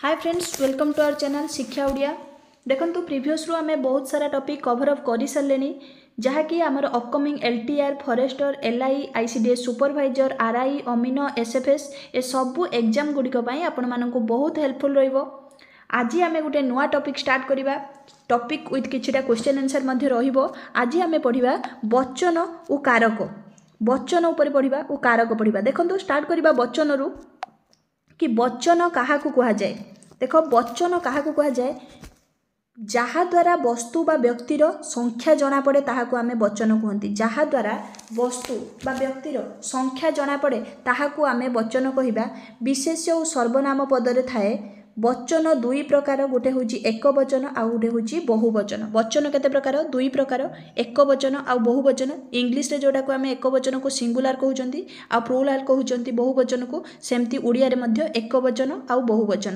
Hi friends, welcome to our channel ଶିକ୍ଷା ଓଡ଼ିଆ। ଦେଖନ୍ତୁ, ପ୍ରିଭିୟସ୍ରୁ ଆମେ ବହୁତ ସାରା ଟପିକ୍ କଭର୍ ଅପ୍ କରିସାରିଲେଣି, ଯାହାକି ଆମର upcoming LTR, forester, LI, ICDS supervisor, RI, ଅମିନ, ଏସ୍ଏଫ୍ଏସ୍ ଏସବୁ ଏକ୍ଜାମ୍ ଗୁଡ଼ିକ ପାଇଁ ଆପଣମାନଙ୍କୁ ବହୁତ ହେଲ୍ପଫୁଲ୍ ରହିବ। ଆଜି ଆମେ ଗୋଟେ ନୂଆ ଟପିକ୍ ଷ୍ଟାର୍ଟ କରିବା। ଟପିକ୍ ୱିଥ୍ କିଛିଟା କ୍ୱେଶ୍ଚନ୍ ଆନ୍ସର୍ ମଧ୍ୟ ରହିବ। ଆଜି ଆମେ ପଢ଼ିବା ବଚନ ଓ କାରକ। ବଚନ ଉପରେ ପଢ଼ିବା ଓ କାରକ ପଢ଼ିବା। ଦେଖନ୍ତୁ, ଷ୍ଟାର୍ଟ କରିବା ବଚନରୁ କି ବଚନ କାହାକୁ କୁହାଯାଏ। ଦେଖ, ବଚନ କାହାକୁ କୁହାଯାଏ? ଯାହାଦ୍ୱାରା ବସ୍ତୁ ବା ବ୍ୟକ୍ତିର ସଂଖ୍ୟା ଜଣାପଡ଼େ, ତାହାକୁ ଆମେ ବଚନ କୁହନ୍ତି। ଯାହାଦ୍ୱାରା ବସ୍ତୁ ବା ବ୍ୟକ୍ତିର ସଂଖ୍ୟା ଜଣାପଡ଼େ, ତାହାକୁ ଆମେ ବଚନ କହିବା। ବିଶେଷ୍ୟ ଓ ସର୍ବନାମ ପଦରେ ଥାଏ। ବଚନ ଦୁଇ ପ୍ରକାର, ଗୋଟେ ହେଉଛି ଏକ ବଚନ ଆଉ ଗୋଟେ ହେଉଛି ବହୁ ବଚନ। ବଚନ କେତେ ପ୍ରକାର? ଦୁଇ ପ୍ରକାର, ଏକ ବଚନ ଆଉ ବହୁ ବଚନ। ଇଂଲିଶରେ ଯେଉଁଟାକୁ ଆମେ ଏକ ବଚନକୁ ସିଙ୍ଗୁଲାର କହୁଛନ୍ତି ଆଉ ପ୍ଲୁରାଲ କହୁଛନ୍ତି ବହୁ ବଚନକୁ, ସେମିତି ଓଡ଼ିଆରେ ମଧ୍ୟ ଏକ ବଚନ ଆଉ ବହୁ ବଚନ।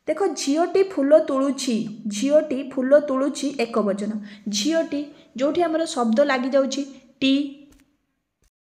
ଦେଖ, ଝିଅଟି ଫୁଲ ତୋଳୁଛି। ଝିଅଟି ଫୁଲ ତୋଳୁଛି, ଏକ ବଚନ। ଝିଅଟି, ଯେଉଁଠି ଆମର ଶବ୍ଦ ଲାଗିଯାଉଛି ଟି,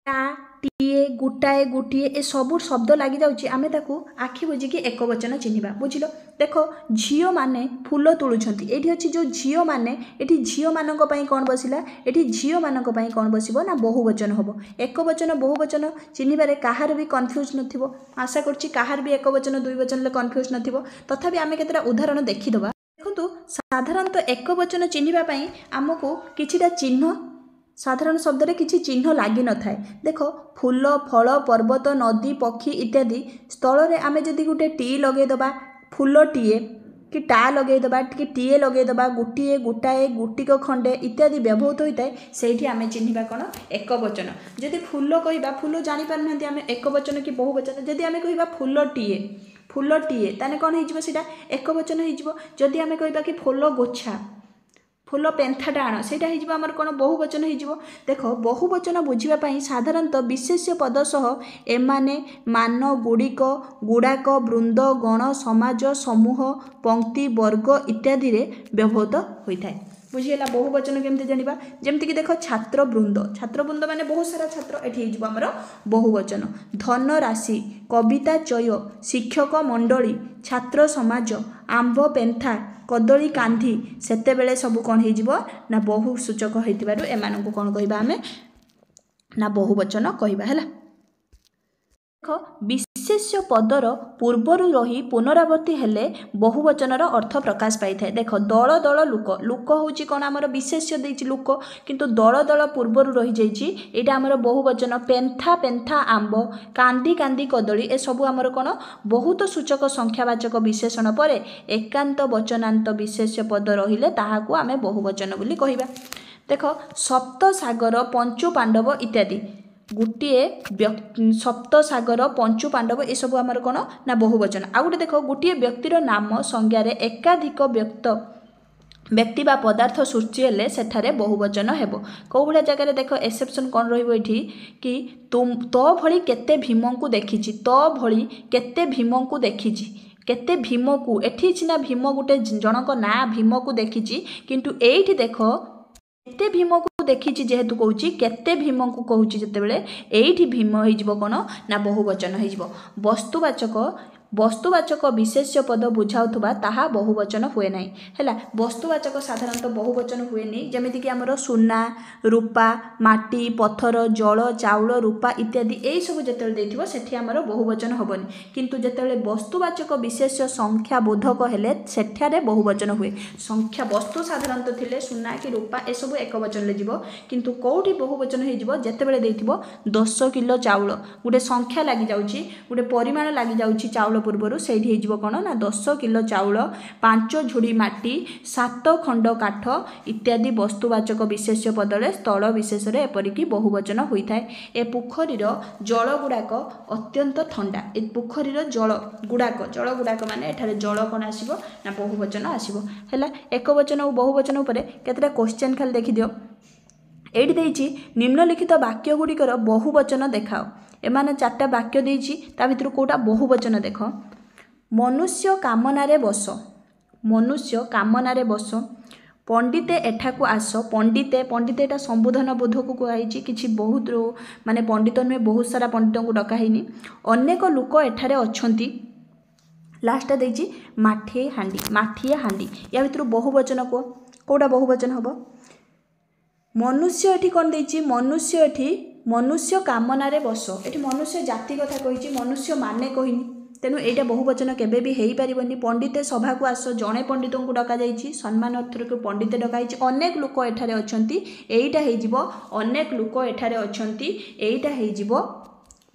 ଟା, ଟିଏ, ଗୋଟାଏ, ଗୋଟିଏ, ଏସବୁ ଶବ୍ଦ ଲାଗିଯାଉଛି, ଆମେ ତାକୁ ଆଖି ବୁଜିକି ଏକ ବଚନ ଚିହ୍ନିବା। ବୁଝିଲ? ଦେଖ, ଝିଅମାନେ ଫୁଲ ତୋଳୁଛନ୍ତି। ଏଇଠି ଅଛି ଯେଉଁ ଝିଅମାନେ, ଏଠି ଝିଅମାନଙ୍କ ପାଇଁ କ'ଣ ବସିଲା? ଏଠି ଝିଅମାନଙ୍କ ପାଇଁ କ'ଣ ବସିବ ନା ବହୁ ବଚନ ହେବ। ଏକ ବଚନ ବହୁ ବଚନ ଚିହ୍ନିବାରେ କାହାର ବି କନଫ୍ୟୁଜ୍ ନଥିବ। ଆଶା କରୁଛି କାହାର ବି ଏକ ବଚନ ଦୁଇ ବଚନରେ କନଫ୍ୟୁଜ୍ ନଥିବ। ତଥାପି ଆମେ କେତେଟା ଉଦାହରଣ ଦେଖିଦେବା। ଦେଖନ୍ତୁ, ସାଧାରଣତଃ ଏକ ବଚନ ଚିହ୍ନିବା ପାଇଁ ଆମକୁ କିଛିଟା ଚିହ୍ନ, ସାଧାରଣ ଶବ୍ଦରେ କିଛି ଚିହ୍ନ ଲାଗିନଥାଏ। ଦେଖ, ଫୁଲ, ଫଳ, ପର୍ବତ, ନଦୀ, ପକ୍ଷୀ ଇତ୍ୟାଦି ସ୍ଥଳରେ ଆମେ ଯଦି ଗୋଟେ ଟି ଲଗେଇଦେବା, ଫୁଲଟିଏ, କି ଟା ଲଗେଇଦେବା କି ଟିଏ ଲଗେଇଦେବା, ଗୋଟିଏ, ଗୋଟାଏ, ଗୋଟିକ ଖଣ୍ଡେ ଇତ୍ୟାଦି ବ୍ୟବହୃତ ହୋଇଥାଏ, ସେଇଠି ଆମେ ଚିହ୍ନିବା କ'ଣ? ଏକ ବଚନ। ଯଦି ଫୁଲ କହିବା, ଫୁଲ ଜାଣିପାରୁନାହାନ୍ତି ଆମେ ଏକ ବଚନ କି ବହୁ ବଚନ। ଯଦି ଆମେ କହିବା ଫୁଲଟିଏ, ଫୁଲଟିଏ, ତାହେଲେ କ'ଣ ହେଇଯିବ? ସେଇଟା ଏକ ବଚନ ହେଇଯିବ। ଯଦି ଆମେ କହିବା କି ଫୁଲ ଗୋଛା, ଫୁଲ ପେନ୍ଥାଟା ଆଣ, ସେଇଟା ହେଇଯିବ ଆମର କ'ଣ? ବହୁ ବଚନ ହେଇଯିବ। ଦେଖ, ବହୁ ବଚନ ବୁଝିବା ପାଇଁ ସାଧାରଣତଃ ବିଶେଷ୍ୟ ପଦ ସହ ଏମାନେ, ମାନ, ଗୁଡ଼ିକ, ଗୁଡ଼ାକ, ବୃନ୍ଦ, ଗଣ, ସମାଜ, ସମୂହ, ପଙ୍କ୍ତି, ବର୍ଗ ଇତ୍ୟାଦିରେ ବ୍ୟବହୃତ ହୋଇଥାଏ। ବୁଝିହେଲା ବହୁ ବଚନ କେମିତି ଜାଣିବା? ଯେମିତିକି ଦେଖ, ଛାତ୍ର ବୃନ୍ଦ। ଛାତ୍ର ବୃନ୍ଦ ମାନେ ବହୁତ ସାରା ଛାତ୍ର, ଏଠି ହେଇଯିବ ଆମର ବହୁ ବଚନ। ଧନ ରାଶି, କବିତା ଚୟ, ଶିକ୍ଷକ ମଣ୍ଡଳୀ, ଛାତ୍ର ସମାଜ, ଆମ୍ବ ପେନ୍ଥା, କଦଳୀ କାନ୍ଧି, ସେତେବେଳେ ସବୁ କ'ଣ ହେଇଯିବ ନା ବହୁ ସୂଚକ ହେଇଥିବାରୁ ଏମାନଙ୍କୁ କ'ଣ କହିବା ଆମେ ନା ବହୁ ବଚନ କହିବା। ହେଲା? ଦେଖ, ବିଶେଷ୍ୟ ପଦର ପୂର୍ବରୁ ରହି ପୁନରାବର୍ତ୍ତି ହେଲେ ବହୁବଚନର ଅର୍ଥ ପ୍ରକାଶ ପାଇଥାଏ। ଦେଖ, ଦଳ ଦଳ ଲୋକ। ଲୋକ ହେଉଛି କ'ଣ ଆମର? ବିଶେଷ୍ୟ ଦେଇଛି ଲୋକ, କିନ୍ତୁ ଦଳ ଦଳ ପୂର୍ବରୁ ରହିଯାଇଛି, ଏଇଟା ଆମର ବହୁବଚନ। ପେନ୍ଥା ପେନ୍ଥା ଆମ୍ବ, କାନ୍ଦି କାନ୍ଦି କଦଳୀ, ଏସବୁ ଆମର କ'ଣ? ବହୁତ ସୂଚକ ସଂଖ୍ୟାବାଚକ ବିଶେଷଣ ପରେ ଏକାନ୍ତ ବଚନାନ୍ତ ବିଶେଷ୍ୟ ପଦ ରହିଲେ ତାହାକୁ ଆମେ ବହୁବଚନ ବୋଲି କହିବା। ଦେଖ, ସପ୍ତ ସାଗର, ପଞ୍ଚୁ ପାଣ୍ଡବ ଇତ୍ୟାଦି। ଗୋଟିଏ ସପ୍ତ ସାଗର, ପଞ୍ଚୁ ପାଣ୍ଡବ, ଏସବୁ ଆମର କ'ଣ ନା ବହୁବଚନ। ଆଉ ଗୋଟେ ଦେଖ, ଗୋଟିଏ ବ୍ୟକ୍ତିର ନାମ ସଂଜ୍ଞାରେ ଏକାଧିକ ବ୍ୟକ୍ତି ବା ପଦାର୍ଥ ସୃଷ୍ଟି ହେଲେ ସେଠାରେ ବହୁବଚନ ହେବ। କେଉଁ ଭଳିଆ ଜାଗାରେ? ଦେଖ, ଏକ୍ସେପସନ୍ କ'ଣ ରହିବ ଏଠି କି ତୋ ଭଳି କେତେ ଭୀମଙ୍କୁ ଦେଖିଛି। ତୋ ଭଳି କେତେ ଭୀମଙ୍କୁ ଦେଖିଛି। କେତେ ଭୀମକୁ, ଏଠି ସିନା ଭୀମ ଗୋଟେ ଜଣଙ୍କ ନାଁ, ଭୀମକୁ ଦେଖିଛି, କିନ୍ତୁ ଏଇଠି ଦେଖ, କେତେ ଭୀମକୁ ଦେଖିଛି ଯେହେତୁ କହୁଛି, କେତେ ଭୀମଙ୍କୁ କହୁଛି ଯେତେବେଳେ, ଏଇଠି ଭୀମ ହେଇଯିବ କ'ଣ ନା ବହୁବଚନ ହେଇଯିବ। ବସ୍ତୁବାଚକ ବିଶେଷ୍ୟ ପଦ ବୁଝାଉଥିବା ତାହା ବହୁବଚନ ହୁଏ ନାହିଁ। ହେଲା? ବସ୍ତୁବାଚକ ସାଧାରଣତଃ ବହୁବଚନ ହୁଏନି। ଯେମିତିକି ଆମର ସୁନା, ରୂପା, ମାଟି, ପଥର, ଜଳ, ଚାଉଳ, ରୂପା ଇତ୍ୟାଦି, ଏଇସବୁ ଯେତେବେଳେ ଦେଇଥିବ, ସେଠି ଆମର ବହୁବଚନ ହେବନି। କିନ୍ତୁ ଯେତେବେଳେ ବସ୍ତୁବାଚକ ବିଶେଷ୍ୟ ସଂଖ୍ୟା ବୋଧକ ହେଲେ ସେଠାରେ ବହୁବଚନ ହୁଏ। ସଂଖ୍ୟା ବସ୍ତୁ ସାଧାରଣତଃ ଥିଲେ ସୁନା କି ରୂପା ଏସବୁ ଏକ ବଚନରେ ଯିବ। କିନ୍ତୁ କେଉଁଠି ବହୁବଚନ ହେଇଯିବ? ଯେତେବେଳେ ଦେଇଥିବ 10 କିଲୋ ଚାଉଳ, ଗୋଟେ ସଂଖ୍ୟା ଲାଗିଯାଉଛି, ଗୋଟେ ପରିମାଣ ଲାଗିଯାଉଛି ଚାଉଳ ପୂର୍ବରୁ, ସେଇଠି ହେଇଯିବ କ'ଣ ନା 10 କିଲୋ ଚାଉଳ, 5 ଝୁଡ଼ି ମାଟି, 7 ଖଣ୍ଡ କାଠ ଇତ୍ୟାଦି ବସ୍ତୁବାଚକ ବିଶେଷ୍ୟ ପଦରେ ସ୍ଥଳ ବିଶେଷରେ ଏପରିକି ବହୁବଚନ ହୋଇଥାଏ। ଏ ପୋଖରୀର ଜଳ ଗୁଡ଼ାକ ଅତ୍ୟନ୍ତ ଥଣ୍ଡା। ଏ ପୋଖରୀର ଜଳ ଗୁଡ଼ାକ, ଜଳ ଗୁଡ଼ାକ ମାନେ ଏଠାରେ ଜଳ କ'ଣ ଆସିବ ନା ବହୁବଚନ ଆସିବ। ହେଲା? ଏକ ବଚନ ଓ ବହୁବଚନ ଉପରେ କେତେଟା କ୍ୱେଶ୍ଚନ୍ ଖାଲି ଦେଖିଦିଅ। ଏଇଠି ଦେଇଛି, ନିମ୍ନଲିଖିତ ବାକ୍ୟ ଗୁଡ଼ିକର ବହୁବଚନ ଦେଖାଅ। ଏମାନେ ଚାରିଟା ବାକ୍ୟ ଦେଇଛି, ତା ଭିତରୁ କେଉଁଟା ବହୁବଚନ? ଦେଖ, ମନୁଷ୍ୟ କାମନାରେ ବସ, ମନୁଷ୍ୟ କାମନାରେ ବସ, ପଣ୍ଡିତେ ଏଠାକୁ ଆସ। ପଣ୍ଡିତେ, ପଣ୍ଡିତେ ଏଇଟା ସମ୍ବୋଧନ ବୋଧକୁ କୁହାହେଇଛି। କିଛି ବହୁତ ମାନେ ପଣ୍ଡିତ ନୁହେଁ, ବହୁତ ସାରା ପଣ୍ଡିତଙ୍କୁ ଡକା ହେଇନି। ଅନେକ ଲୋକ ଏଠାରେ ଅଛନ୍ତି। ଲାଷ୍ଟଟା ଦେଇଛି ମାଠିଏ ହାଣ୍ଡି, ମାଠିଏ ହାଣ୍ଡି। ୟା ଭିତରୁ ବହୁବଚନ କୁହ, କେଉଁଟା ବହୁବଚନ ହେବ? ମନୁଷ୍ୟ ଏଠି କ'ଣ ଦେଇଛି? ମନୁଷ୍ୟ ଏଠି ମନୁଷ୍ୟ କାମନାରେ ବସ, ଏଠି ମନୁଷ୍ୟ ଜାତି କଥା କହିଛି, ମନୁଷ୍ୟ ମାନେ କହିନି, ତେଣୁ ଏଇଟା ବହୁବଚନ କେବେ ବି ହେଇପାରିବନି। ପଣ୍ଡିତେ ସଭାକୁ ଆସ, ଜଣେ ପଣ୍ଡିତଙ୍କୁ ଡକାଯାଇଛି, ସମ୍ମାନ ଅର୍ଥରେ ପଣ୍ଡିତେ ଡକାହେଇଛି। ଅନେକ ଲୋକ ଏଠାରେ ଅଛନ୍ତି, ଏଇଟା ହେଇଯିବ ଅନେକ ଲୋକ ଏଠାରେ ଅଛନ୍ତି, ଏଇଟା ହେଇଯିବ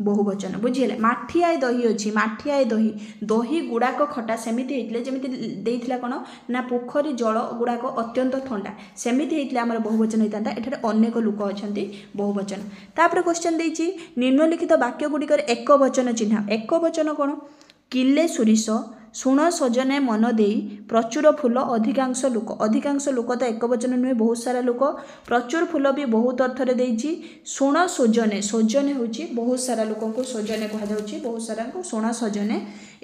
ବହୁବଚନ। ବୁଝିହେଲା? ମାଠିଆଏ ଦହି ଅଛି, ମାଠିଆଏ ଦହି, ଦହି ଗୁଡ଼ାକ ଖଟା, ସେମିତି ହେଇଥିଲେ ଯେମିତି ଦେଇଥିଲା କ'ଣ ନା ପୋଖରୀ ଜଳ ଗୁଡ଼ାକ ଅତ୍ୟନ୍ତ ଥଣ୍ଡା, ସେମିତି ହେଇଥିଲେ ଆମର ବହୁବଚନ ହେଇଥାନ୍ତା। ଏଠାରେ ଅନେକ ଲୋକ ଅଛନ୍ତି, ବହୁବଚନ। ତାପରେ କ୍ୱେଶ୍ଚନ୍ ଦେଇଛି ନିମ୍ନଲିଖିତ ବାକ୍ୟ ଗୁଡ଼ିକରେ ଏକ ବଚନ ଚିହ୍ନ। ଏକ ବଚନ କ'ଣ? କିଲେ ସୋରିଷ, ଶୁଣ ସଜନେ ମନ ଦେଇ, ପ୍ରଚୁର ଫୁଲ, ଅଧିକାଂଶ ଲୋକ। ଅଧିକାଂଶ ଲୋକ ତ ଏକ ବଚନ ନୁହେଁ, ବହୁତ ସାରା ଲୋକ। ପ୍ରଚୁର ଫୁଲ ବି ବହୁତ ଅର୍ଥରେ ଦେଇଛି। ଶୁଣ ସଜନେ, ସଜନେ ହେଉଛି ବହୁତ ସାରା ଲୋକଙ୍କୁ ସଜନେ କୁହାଯାଉଛି, ବହୁତ ସାରାଙ୍କୁ ଶୁଣ ସଜନେ।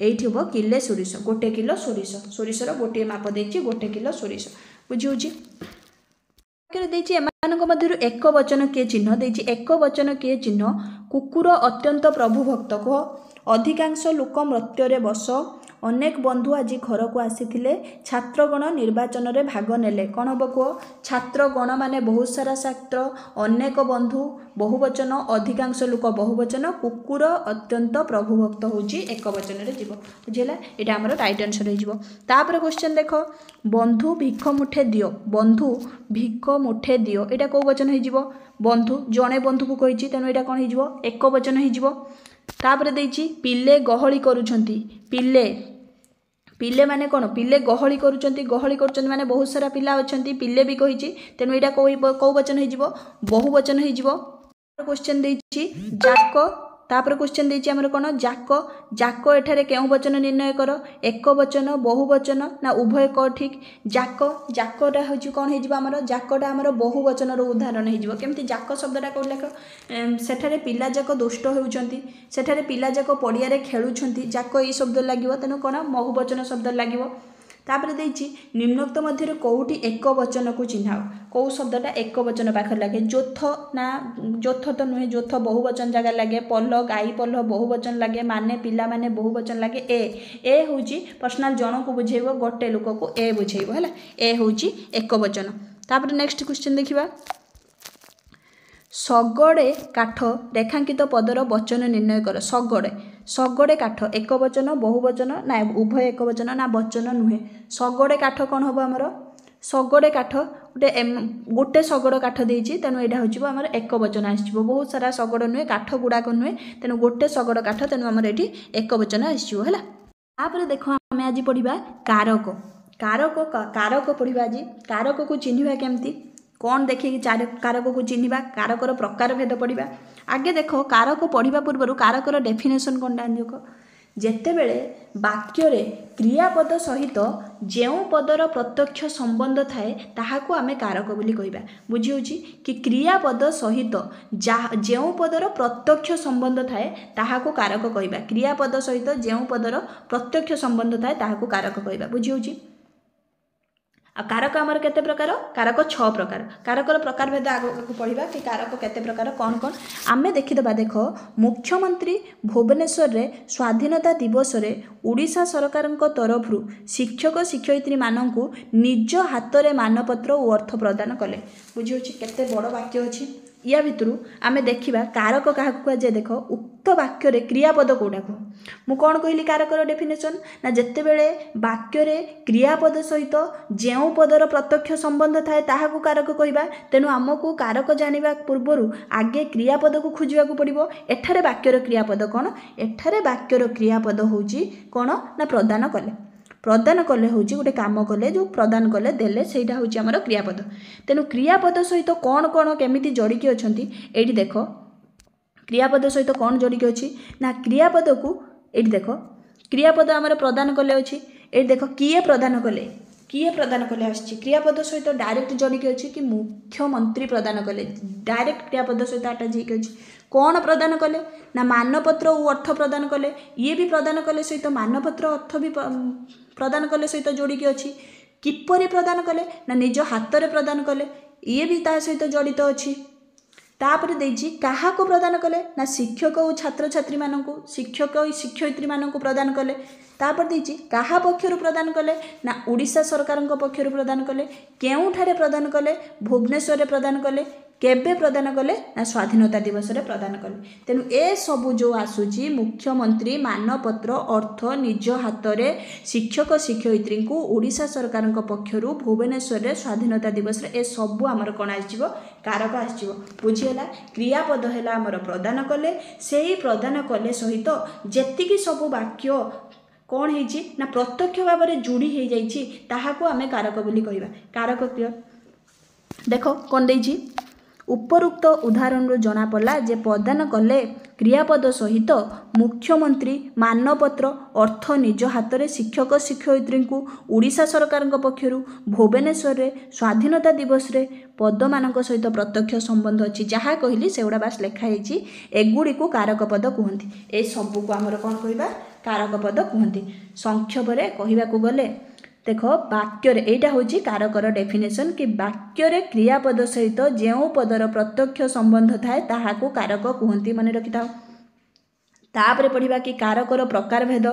ଏଇଠି ହେବ କିଲେ ସୋରିଷ, 1 କିଲୋ ସୋରିଷ, ସୋରିଷର ଗୋଟିଏ ମାପ ଦେଇଛି, 1 କିଲୋ ସୋରିଷ। ବୁଝି ହେଉଛି? ଦେଇଛି ଏମାନଙ୍କ ମଧ୍ୟରୁ ଏକ ବଚନ କିଏ ଚିହ୍ନ ଦେଇଛି? ଏକ ବଚନ କିଏ ଚିହ୍ନ? କୁକୁର ଅତ୍ୟନ୍ତ ପ୍ରଭୁ ଭକ୍ତ କୁହ, ଅଧିକାଂଶ ଲୋକ ମୃତ୍ୟୁରେ ବସ, ଅନେକ ବନ୍ଧୁ ଆଜି ଘରକୁ ଆସିଥିଲେ, ଛାତ୍ରଗଣ ନିର୍ବାଚନରେ ଭାଗ ନେଲେ। କ'ଣ ହେବ କୁହ? ଛାତ୍ରଗଣ ମାନେ ବହୁତ ସାରା ଛାତ୍ର, ଅନେକ ବନ୍ଧୁ ବହୁବଚନ, ଅଧିକାଂଶ ଲୋକ ବହୁବଚନ, କୁକୁର ଅତ୍ୟନ୍ତ ପ୍ରଭୁଭକ୍ତ ହେଉଛି ଏକ ବଚନରେ ଯିବ। ବୁଝିହେଲା? ଏଇଟା ଆମର ରାଇଟ୍ ଆନ୍ସର୍ ହେଇଯିବ। ତାପରେ କ୍ୱେଶ୍ଚନ୍ ଦେଖ, ବନ୍ଧୁ ଭିଖ ମୁଠେ ଦିଅ, ବନ୍ଧୁ ଭିଖ ମୁଠେ ଦିଅ, ଏଇଟା କେଉଁ ବଚନ ହେଇଯିବ? ବନ୍ଧୁ ଜଣେ ବନ୍ଧୁକୁ କହିଛି, ତେଣୁ ଏଇଟା କ'ଣ ହେଇଯିବ? ଏକ ବଚନ ହେଇଯିବ। ତାପରେ ଦେଇଛି ପିଲେ ଗହଳି କରୁଛନ୍ତି, ପିଲେ, ପିଲେ ମାନେ କ'ଣ? ପିଲେ ଗହଳି କରୁଛନ୍ତି, ଗହଳି କରୁଛନ୍ତି ମାନେ ବହୁତ ସାରା ପିଲା ଅଛନ୍ତି, ପିଲେ ବି କହିଛି, ତେଣୁ ଏଇଟା କେଉଁ ବଚନ ହେଇଯିବ? ବହୁ ବଚନ ହେଇଯିବ। କ୍ୱେଶ୍ଚନ୍ ଦେଇଛି ଯାକ, ତାପରେ କ୍ୱେଶ୍ଚନ୍ ଦେଇଛି ଆମର କ'ଣ? ଯାକ, ଯାକ ଏଠାରେ କେଉଁ ବଚନ ନିର୍ଣ୍ଣୟ କର? ଏକ ବଚନ, ବହୁ ବଚନ ନା ଉଭୟ କ ଠିକ୍? ଯାକ, ଯାକଟା ହେଉଛି କ'ଣ ହେଇଯିବ ଆମର? ଯାକଟା ଆମର ବହୁ ବଚନର ଉଦାହରଣ ହେଇଯିବ। କେମିତି? ଯାକ ଶବ୍ଦଟା କେଉଁଠି ଲେଖ? ସେଠାରେ ପିଲା ଯାକ ଦୁଷ୍ଟ ହେଉଛନ୍ତି, ସେଠାରେ ପିଲା ଯାକ ପଡ଼ିଆରେ ଖେଳୁଛନ୍ତି, ଯାକ ଏଇ ଶବ୍ଦ ଲାଗିବ, ତେଣୁ କ'ଣ ବହୁ ବଚନ ଶବ୍ଦ ଲାଗିବ। ତାପରେ ଦେଇଛି ନିମ୍ନୋକ୍ତ ମଧ୍ୟରୁ କେଉଁଟି ଏକ ବଚନକୁ ଚିହ୍ନାଅ? କେଉଁ ଶବ୍ଦଟା ଏକ ବଚନ ପାଖରେ ଲାଗେ? ଯୋଥ ନା ଯୋଥ ତ ନୁହେଁ, ଯୋଥ ବହୁ ବଚନ ଜାଗାରେ ଲାଗେ। ପଲ, ଗାଈ ପଲ ବହୁ ବଚନ ଲାଗେ। ମାନେ ପିଲାମାନେ ବହୁ ବଚନ ଲାଗେ। ଏ, ଏ ହେଉଛି ପର୍ସନାଲ ଜଣକୁ ବୁଝେଇବ, ଗୋଟେ ଲୋକକୁ ଏ ବୁଝେଇବ, ହେଲା, ଏ ହେଉଛି ଏକ ବଚନ। ତାପରେ ନେକ୍ସଟ କ୍ୱେଶ୍ଚନ୍ ଦେଖିବା, ଶଗଡ଼େ କାଠ ରେଖାଙ୍କିତ ପଦର ବଚନ ନିର୍ଣ୍ଣୟ କର। ଶଗଡ଼େ, ଶଗଡ଼େ କାଠ ଏକ ବଚନ, ବହୁ ବଚନ ନା ଉଭୟ ଏକ ବଚନ ନା ବଚନ ନୁହେଁ? ଶଗଡ଼େ କାଠ କ'ଣ ହେବ ଆମର? ଶଗଡ଼େ କାଠ ଗୋଟେ ଗୋଟେ ଶଗଡ଼ କାଠ ଦେଇଛି, ତେଣୁ ଏଇଟା ହେଉଯିବ ଆମର ଏକ ବଚନ ଆସିଯିବ। ବହୁତ ସାରା ଶଗଡ଼ ନୁହେଁ, କାଠ ଗୁଡ଼ାକ ନୁହେଁ, ତେଣୁ ଗୋଟେ ଶଗଡ଼ କାଠ, ତେଣୁ ଆମର ଏଠି ଏକ ବଚନ ଆସିଯିବ, ହେଲା। ତାପରେ ଦେଖ ଆମେ ଆଜି ପଢ଼ିବା କାରକ। କାରକ, କାରକ ପଢ଼ିବା ଆଜି। କାରକକୁ ଚିହ୍ନିବା କେମିତି, କ'ଣ ଦେଖିକି କାରକକୁ ଚିହ୍ନିବା, କାରକର ପ୍ରକାର ଭେଦ ପଢ଼ିବା। ଆଗେ ଦେଖ କାରକ ପଢ଼ିବା ପୂର୍ବରୁ କାରକର ଡେଫିନେସନ୍ କ'ଣଟା ଦେଖ। ଯେତେବେଳେ ବାକ୍ୟରେ କ୍ରିୟାପଦ ସହିତ ଯେଉଁ ପଦର ପ୍ରତ୍ୟକ୍ଷ ସମ୍ବନ୍ଧ ଥାଏ ତାହାକୁ ଆମେ କାରକ ବୋଲି କହିବା। ବୁଝି ହେଉଛି କି? କ୍ରିୟାପଦ ସହିତ ଯେଉଁ ପଦର ପ୍ରତ୍ୟକ୍ଷ ସମ୍ବନ୍ଧ ଥାଏ ତାହାକୁ କାରକ କହିବା। କ୍ରିୟାପଦ ସହିତ ଯେଉଁ ପଦର ପ୍ରତ୍ୟକ୍ଷ ସମ୍ବନ୍ଧ ଥାଏ ତାହାକୁ କାରକ କହିବା। ବୁଝି ହେଉଛି? ଆଉ କାରକ ଆମର କେତେ ପ୍ରକାର? କାରକ 6 ପ୍ରକାର। କାରକର ପ୍ରକାର ଭେଦ ଆଗକୁ ପଢ଼ିବା କି କାରକ କେତେ ପ୍ରକାର, କ'ଣ କ'ଣ ଆମେ ଦେଖିଦେବା। ଦେଖ, ମୁଖ୍ୟମନ୍ତ୍ରୀ ଭୁବନେଶ୍ୱରରେ ସ୍ୱାଧୀନତା ଦିବସରେ ଓଡ଼ିଶା ସରକାରଙ୍କ ତରଫରୁ ଶିକ୍ଷକ ଶିକ୍ଷୟିତ୍ରୀମାନଙ୍କୁ ନିଜ ହାତରେ ମାନପତ୍ର ଓ ଅର୍ଥ ପ୍ରଦାନ କଲେ। ବୁଝିହେଉଛି କେତେ ବଡ଼ ବାକ୍ୟ ଅଛି? ୟା ଭିତରୁ ଆମେ ଦେଖିବା କାରକ କାହାକୁ କୁହାଯାଏ। ଦେଖ, ଉକ୍ତ ବାକ୍ୟରେ କ୍ରିୟାପଦ କେଉଁଟା କୁହ? ମୁଁ କ'ଣ କହିଲି କାରକର ଡେଫିନେସନ୍? ନା ଯେତେବେଳେ ବାକ୍ୟରେ କ୍ରିୟାପଦ ସହିତ ଯେଉଁ ପଦର ପ୍ରତ୍ୟକ୍ଷ ସମ୍ବନ୍ଧ ଥାଏ ତାହାକୁ କାରକ କହିବା। ତେଣୁ ଆମକୁ କାରକ ଜାଣିବା ପୂର୍ବରୁ ଆଗେ କ୍ରିୟାପଦକୁ ଖୋଜିବାକୁ ପଡ଼ିବ। ଏଠାରେ ବାକ୍ୟର କ୍ରିୟାପଦ କ'ଣ? ଏଠାରେ ବାକ୍ୟର କ୍ରିୟାପଦ ହେଉଛି କ'ଣ ନା ପ୍ରଦାନ କଲେ। ପ୍ରଦାନ କଲେ ହେଉଛି ଗୋଟେ କାମ କଲେ, ଯେଉଁ ପ୍ରଦାନ କଲେ ଦେଲେ, ସେଇଟା ହେଉଛି ଆମର କ୍ରିୟାପଦ। ତେଣୁ କ୍ରିୟାପଦ ସହିତ କ'ଣ କ'ଣ କେମିତି ଜଡ଼ିକି ଅଛନ୍ତି ଏଇଠି ଦେଖ। କ୍ରିୟାପଦ ସହିତ କ'ଣ ଜଡ଼ିକି ଅଛି ନା କ୍ରିୟାପଦକୁ ଏଇଠି ଦେଖ, କ୍ରିୟାପଦ ଆମର ପ୍ରଦାନ କଲେ ଅଛି। ଏଇଠି ଦେଖ କିଏ ପ୍ରଦାନ କଲେ, କିଏ ପ୍ରଦାନ କଲେ ଆସିଛି। କ୍ରିୟାପଦ ସହିତ ଡାଇରେକ୍ଟ ଜଡ଼ିକି ଅଛି କି ମୁଖ୍ୟମନ୍ତ୍ରୀ ପ୍ରଦାନ କଲେ, ଡାଇରେକ୍ଟ କ୍ରିୟାପଦ ସହିତ ଆଟାଚ୍ ହେଇକି ଅଛି। କ'ଣ ପ୍ରଦାନ କଲେ ନା ମାନପତ୍ର ଓ ଅର୍ଥ ପ୍ରଦାନ କଲେ, ଇଏ ବି ପ୍ରଦାନ କଲେ ସହିତ ମାନପତ୍ର ଅର୍ଥ ବି ପ୍ରଦାନ କଲେ ସହିତ ଯୋଡ଼ିକି ଅଛି। କିପରି ପ୍ରଦାନ କଲେ ନା ନିଜ ହାତରେ ପ୍ରଦାନ କଲେ, ଇଏ ବି ତା ସହିତ ଜଡ଼ିତ ଅଛି। ତାପରେ ଦେଇଛି କାହାକୁ ପ୍ରଦାନ କଲେ ନା ଶିକ୍ଷକ ଓ ଛାତ୍ରଛାତ୍ରୀମାନଙ୍କୁ, ଶିକ୍ଷକ ଓ ଶିକ୍ଷୟିତ୍ରୀମାନଙ୍କୁ ପ୍ରଦାନ କଲେ। ତାପରେ ଦେଇଛି କାହା ପକ୍ଷରୁ ପ୍ରଦାନ କଲେ ନା ଓଡ଼ିଶା ସରକାରଙ୍କ ପକ୍ଷରୁ ପ୍ରଦାନ କଲେ। କେଉଁଠାରେ ପ୍ରଦାନ କଲେ? ଭୁବନେଶ୍ୱରରେ ପ୍ରଦାନ କଲେ। କେବେ ପ୍ରଦାନ କଲେ ନା ସ୍ୱାଧୀନତା ଦିବସରେ ପ୍ରଦାନ କଲେ। ତେଣୁ ଏସବୁ ଯେଉଁ ଆସୁଛି ମୁଖ୍ୟମନ୍ତ୍ରୀ ମାନପତ୍ର ଅର୍ଥ ନିଜ ହାତରେ ଶିକ୍ଷକ ଶିକ୍ଷୟିତ୍ରୀଙ୍କୁ ଓଡ଼ିଶା ସରକାରଙ୍କ ପକ୍ଷରୁ ଭୁବନେଶ୍ୱରରେ ସ୍ୱାଧୀନତା ଦିବସରେ, ଏସବୁ ଆମର କ'ଣ ଆସିଯିବ? କାରକ ଆସିଯିବ। ବୁଝିହେଲା? କ୍ରିୟାପଦ ହେଲା ଆମର ପ୍ରଦାନ କଲେ। ସେଇ ପ୍ରଦାନ କଲେ ସହିତ ଯେତିକି ସବୁ ବାକ୍ୟ କ'ଣ ହେଇଛି ନା ପ୍ରତ୍ୟକ୍ଷ ଭାବରେ ଯୋଡ଼ି ହେଇଯାଇଛି, ତାହାକୁ ଆମେ କାରକ ବୋଲି କହିବା। କାରକ କ୍ଲିଅର? ଦେଖ କ'ଣ ଦେଇଛି। ଉପରୋକ୍ତ ଉଦାହରଣରୁ ଜଣାପଡ଼ିଲା ଯେ ପ୍ରଦାନ କଲେ କ୍ରିୟାପଦ ସହିତ ମୁଖ୍ୟମନ୍ତ୍ରୀ ମାନପତ୍ର ଅର୍ଥ ନିଜ ହାତରେ ଶିକ୍ଷକ ଶିକ୍ଷୟିତ୍ରୀଙ୍କୁ ଓଡ଼ିଶା ସରକାରଙ୍କ ପକ୍ଷରୁ ଭୁବନେଶ୍ୱରରେ ସ୍ୱାଧୀନତା ଦିବସରେ ପଦମାନଙ୍କ ସହିତ ପ୍ରତ୍ୟକ୍ଷ ସମ୍ବନ୍ଧ ଅଛି। ଯାହା କହିଲି ସେଗୁଡ଼ା ବାସ୍ ଲେଖା ହେଇଛି। ଏଗୁଡ଼ିକୁ କାରକ ପଦ କୁହନ୍ତି। ଏ ସବୁକୁ ଆମର କ'ଣ କହିବା? କାରକ ପଦ କୁହନ୍ତି। ସଂକ୍ଷେପରେ କହିବାକୁ ଗଲେ ଦେଖ, ବାକ୍ୟରେ ଏଇଟା ହେଉଛି କାରକର ଡେଫିନେସନ୍ କି ବାକ୍ୟରେ କ୍ରିୟାପଦ ସହିତ ଯେଉଁ ପଦର ପ୍ରତ୍ୟକ୍ଷ ସମ୍ବନ୍ଧ ଥାଏ ତାହାକୁ କାରକ କୁହନ୍ତି। ମନେ ରଖିଥାଅ। ତାପରେ ପଢ଼ିବା କି କାରକର ପ୍ରକାର ଭେଦ।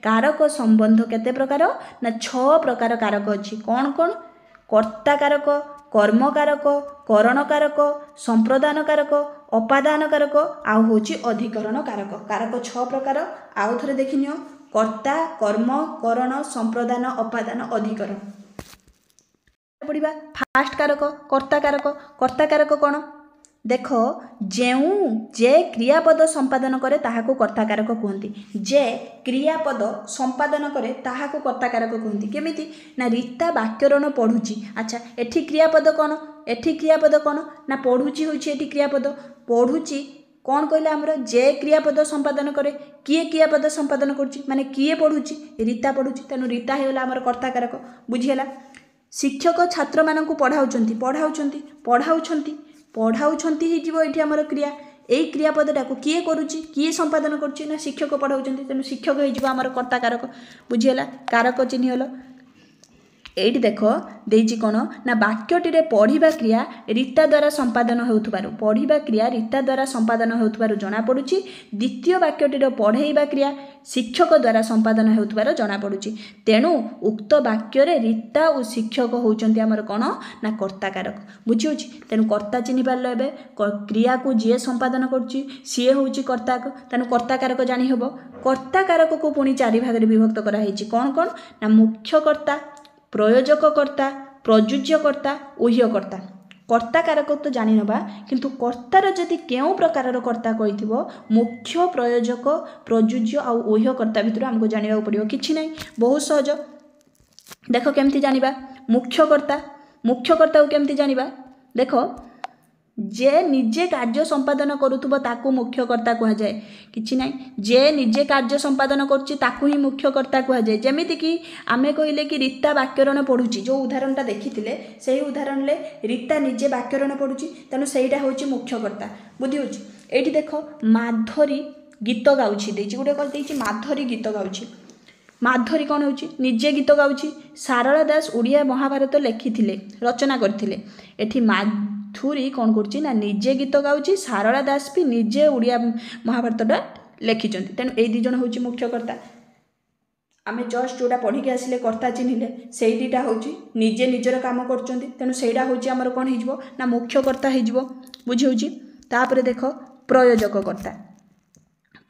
କାରକ ସମ୍ବନ୍ଧ କେତେ ପ୍ରକାର ନା 6 ପ୍ରକାର କାରକ ଅଛି। କ'ଣ କ'ଣ? କର୍ତ୍ତା କାରକ, କର୍ମକାରକ, କରଣ କାରକ, ସମ୍ପ୍ରଦାନ କାରକ, ଅପାଦାନ କାରକ, ଆଉ ହେଉଛି ଅଧିକରଣ କାରକ। କାରକ 6 ପ୍ରକାର। ଆଉ ଥରେ ଦେଖିନିଅ, କର୍ତ୍ତା, କର୍ମ, କରଣ, ସମ୍ପ୍ରଦାନ, ଅପାଦାନ, ଅଧିକରଣ। ପଢ଼ିବା ଫାଷ୍ଟ କାରକ, କର୍ତ୍ତା କାରକ। କର୍ତ୍ତା କାରକ କ'ଣ? ଦେଖ, ଯେଉଁ ଯେ କ୍ରିୟାପଦ ସମ୍ପାଦନ କରେ ତାହାକୁ କର୍ତ୍ତାକାରକ କୁହନ୍ତି। ଯେ କ୍ରିୟାପଦ ସମ୍ପାଦନ କରେ ତାହାକୁ କର୍ତ୍ତାକାରକ କୁହନ୍ତି। କେମିତି ନା ରୀତା ବାକ୍ୟରଣ ପଢ଼ୁଛି। ଆଚ୍ଛା, ଏଠି କ୍ରିୟାପଦ କ'ଣ? ଏଠି କ୍ରିୟାପଦ କ'ଣ ନା ପଢ଼ୁଛି ହେଉଛି ଏଠି କ୍ରିୟାପଦ। ପଢ଼ୁଛି କ'ଣ କହିଲା ଆମର? ଯେ କ୍ରିୟାପଦ ସମ୍ପାଦନ କରେ। କିଏ କ୍ରିୟାପଦ ସମ୍ପାଦନ କରୁଛି? ମାନେ କିଏ ପଢ଼ୁଛି? ରୀତା ପଢ଼ୁଛି। ତେଣୁ ରୀତା ହେଇଗଲା ଆମର କର୍ତ୍ତାକାରକ। ବୁଝିହେଲା? ଶିକ୍ଷକ ଛାତ୍ରମାନଙ୍କୁ ପଢ଼ାଉଛନ୍ତି। ପଢ଼ାଉଛନ୍ତି, ପଢ଼ାଉଛନ୍ତି, ପଢ଼ାଉଛନ୍ତି ହେଇଯିବ ଏଇଠି ଆମର କ୍ରିୟା। ଏଇ କ୍ରିୟାପଦଟାକୁ କିଏ କରୁଛି, କିଏ ସମ୍ପାଦନ କରୁଛି ନା ଶିକ୍ଷକ ପଢ଼ାଉଛନ୍ତି। ତେଣୁ ଶିକ୍ଷକ ହେଇଯିବ ଆମର କର୍ତ୍ତାକାରକ। ବୁଝିହେଲା? କାରକ ଚିହ୍ନିଗଲ। ଏଇଠି ଦେଖ ଦେଇଛି କ'ଣ ନା ବାକ୍ୟଟିରେ ପଢ଼ିବା କ୍ରିୟା ରୀତା ଦ୍ୱାରା ସମ୍ପାଦନ ହେଉଥିବାରୁ, ପଢ଼ିବା କ୍ରିୟା ରୀତା ଦ୍ୱାରା ସମ୍ପାଦନ ହେଉଥିବାରୁ ଜଣାପଡ଼ୁଛି। ଦ୍ୱିତୀୟ ବାକ୍ୟଟିର ପଢ଼େଇବା କ୍ରିୟା ଶିକ୍ଷକ ଦ୍ୱାରା ସମ୍ପାଦନ ହେଉଥିବାର ଜଣାପଡ଼ୁଛି। ତେଣୁ ଉକ୍ତ ବାକ୍ୟରେ ରୀତା ଓ ଶିକ୍ଷକ ହେଉଛନ୍ତି ଆମର କ'ଣ ନା କର୍ତ୍ତାକାରକ। ବୁଝିହେଉଛି? ତେଣୁ କର୍ତ୍ତା ଚିହ୍ନି ପାରିଲ। ଏବେ କ୍ରିୟାକୁ ଯିଏ ସମ୍ପାଦନ କରୁଛି ସିଏ ହେଉଛି କର୍ତ୍ତା। ତେଣୁ କର୍ତ୍ତାକାରକ ଜାଣିହେବ। କର୍ତ୍ତାକାରକକୁ ପୁଣି 4 ଭାଗରେ ବିଭକ୍ତ କରାହେଇଛି। କ'ଣ କ'ଣ ନା ମୁଖ୍ୟ କର୍ତ୍ତା, ପ୍ରୟୋଜକ କର୍ତ୍ତା, ପ୍ରଯୁଜ୍ୟ କର୍ତ୍ତା, ଉହ୍ୟ କର୍ତ୍ତା। କର୍ତ୍ତା କାରକ ତ ଜାଣିନେବା, କିନ୍ତୁ କର୍ତ୍ତାର ଯଦି କେଉଁ ପ୍ରକାରର କର୍ତ୍ତା କହିଥିବ, ମୁଖ୍ୟ, ପ୍ରୟୋଜକ, ପ୍ରଯୁଜ୍ୟ ଆଉ ଉହ୍ୟ କର୍ତ୍ତା ଭିତରୁ ଆମକୁ ଜାଣିବାକୁ ପଡ଼ିବ। କିଛି ନାହିଁ, ବହୁତ ସହଜ। ଦେଖ କେମିତି ଜାଣିବା। ମୁଖ୍ୟ କର୍ତ୍ତା, ମୁଖ୍ୟ କର୍ତ୍ତାକୁ କେମିତି ଜାଣିବା? ଦେଖ, ଯେ ନିଜେ କାର୍ଯ୍ୟ ସମ୍ପାଦନ କରୁଥିବ ତାକୁ ମୁଖ୍ୟ କର୍ତ୍ତା କୁହାଯାଏ। କିଛି ନାହିଁ, ଯେ ନିଜେ କାର୍ଯ୍ୟ ସମ୍ପାଦନ କରୁଛି ତାକୁ ହିଁ ମୁଖ୍ୟ କର୍ତ୍ତା କୁହାଯାଏ। ଯେମିତିକି ଆମେ କହିଲେ କି ରୀତା ବାକ୍ୟରଣ ପଢ଼ୁଛି, ଯେଉଁ ଉଦାହରଣଟା ଦେଖିଥିଲେ ସେଇ ଉଦାହରଣରେ ରୀତା ନିଜେ ବାକ୍ୟରଣ ପଢ଼ୁଛି, ତେଣୁ ସେଇଟା ହେଉଛି ମୁଖ୍ୟ କର୍ତ୍ତା। ବୁଝି ହେଉଛି? ଏଇଠି ଦେଖ ମାଧୁରୀ ଗୀତ ଗାଉଛି, ଦେଇଛି ଗୋଟେ ଦେଇଛି ମାଧୁରୀ ଗୀତ ଗାଉଛି। ମାଧୁରୀ କ'ଣ ହେଉଛି? ନିଜେ ଗୀତ ଗାଉଛି। ସାରଳା ଦାସ ଓଡ଼ିଆ ମହାଭାରତ ଲେଖିଥିଲେ, ରଚନା କରିଥିଲେ। ଏଠି ମାଧୁରୀ କ'ଣ କରୁଛି ନା ନିଜେ ଗୀତ ଗାଉଛି। ସାରଳା ଦାସ ବି ନିଜେ ଓଡ଼ିଆ ମହାଭାରତଟା ଲେଖିଛନ୍ତି। ତେଣୁ ଏଇ 2 ଜଣ ହେଉଛି ମୁଖ୍ୟ କର୍ତ୍ତା। ଆମେ ଜଷ୍ଟ ଯେଉଁଟା ପଢ଼ିକି ଆସିଲେ କର୍ତ୍ତା ଚିହ୍ନିଲେ, ସେଇ 2ଟା ହେଉଛି ନିଜେ ନିଜର କାମ କରୁଛନ୍ତି। ତେଣୁ ସେଇଟା ହେଉଛି ଆମର କ'ଣ ହେଇଯିବ ନା ମୁଖ୍ୟ କର୍ତ୍ତା ହେଇଯିବ। ବୁଝି ହେଉଛି? ତାପରେ ଦେଖ ପ୍ରୟୋଜକ କର୍ତ୍ତା।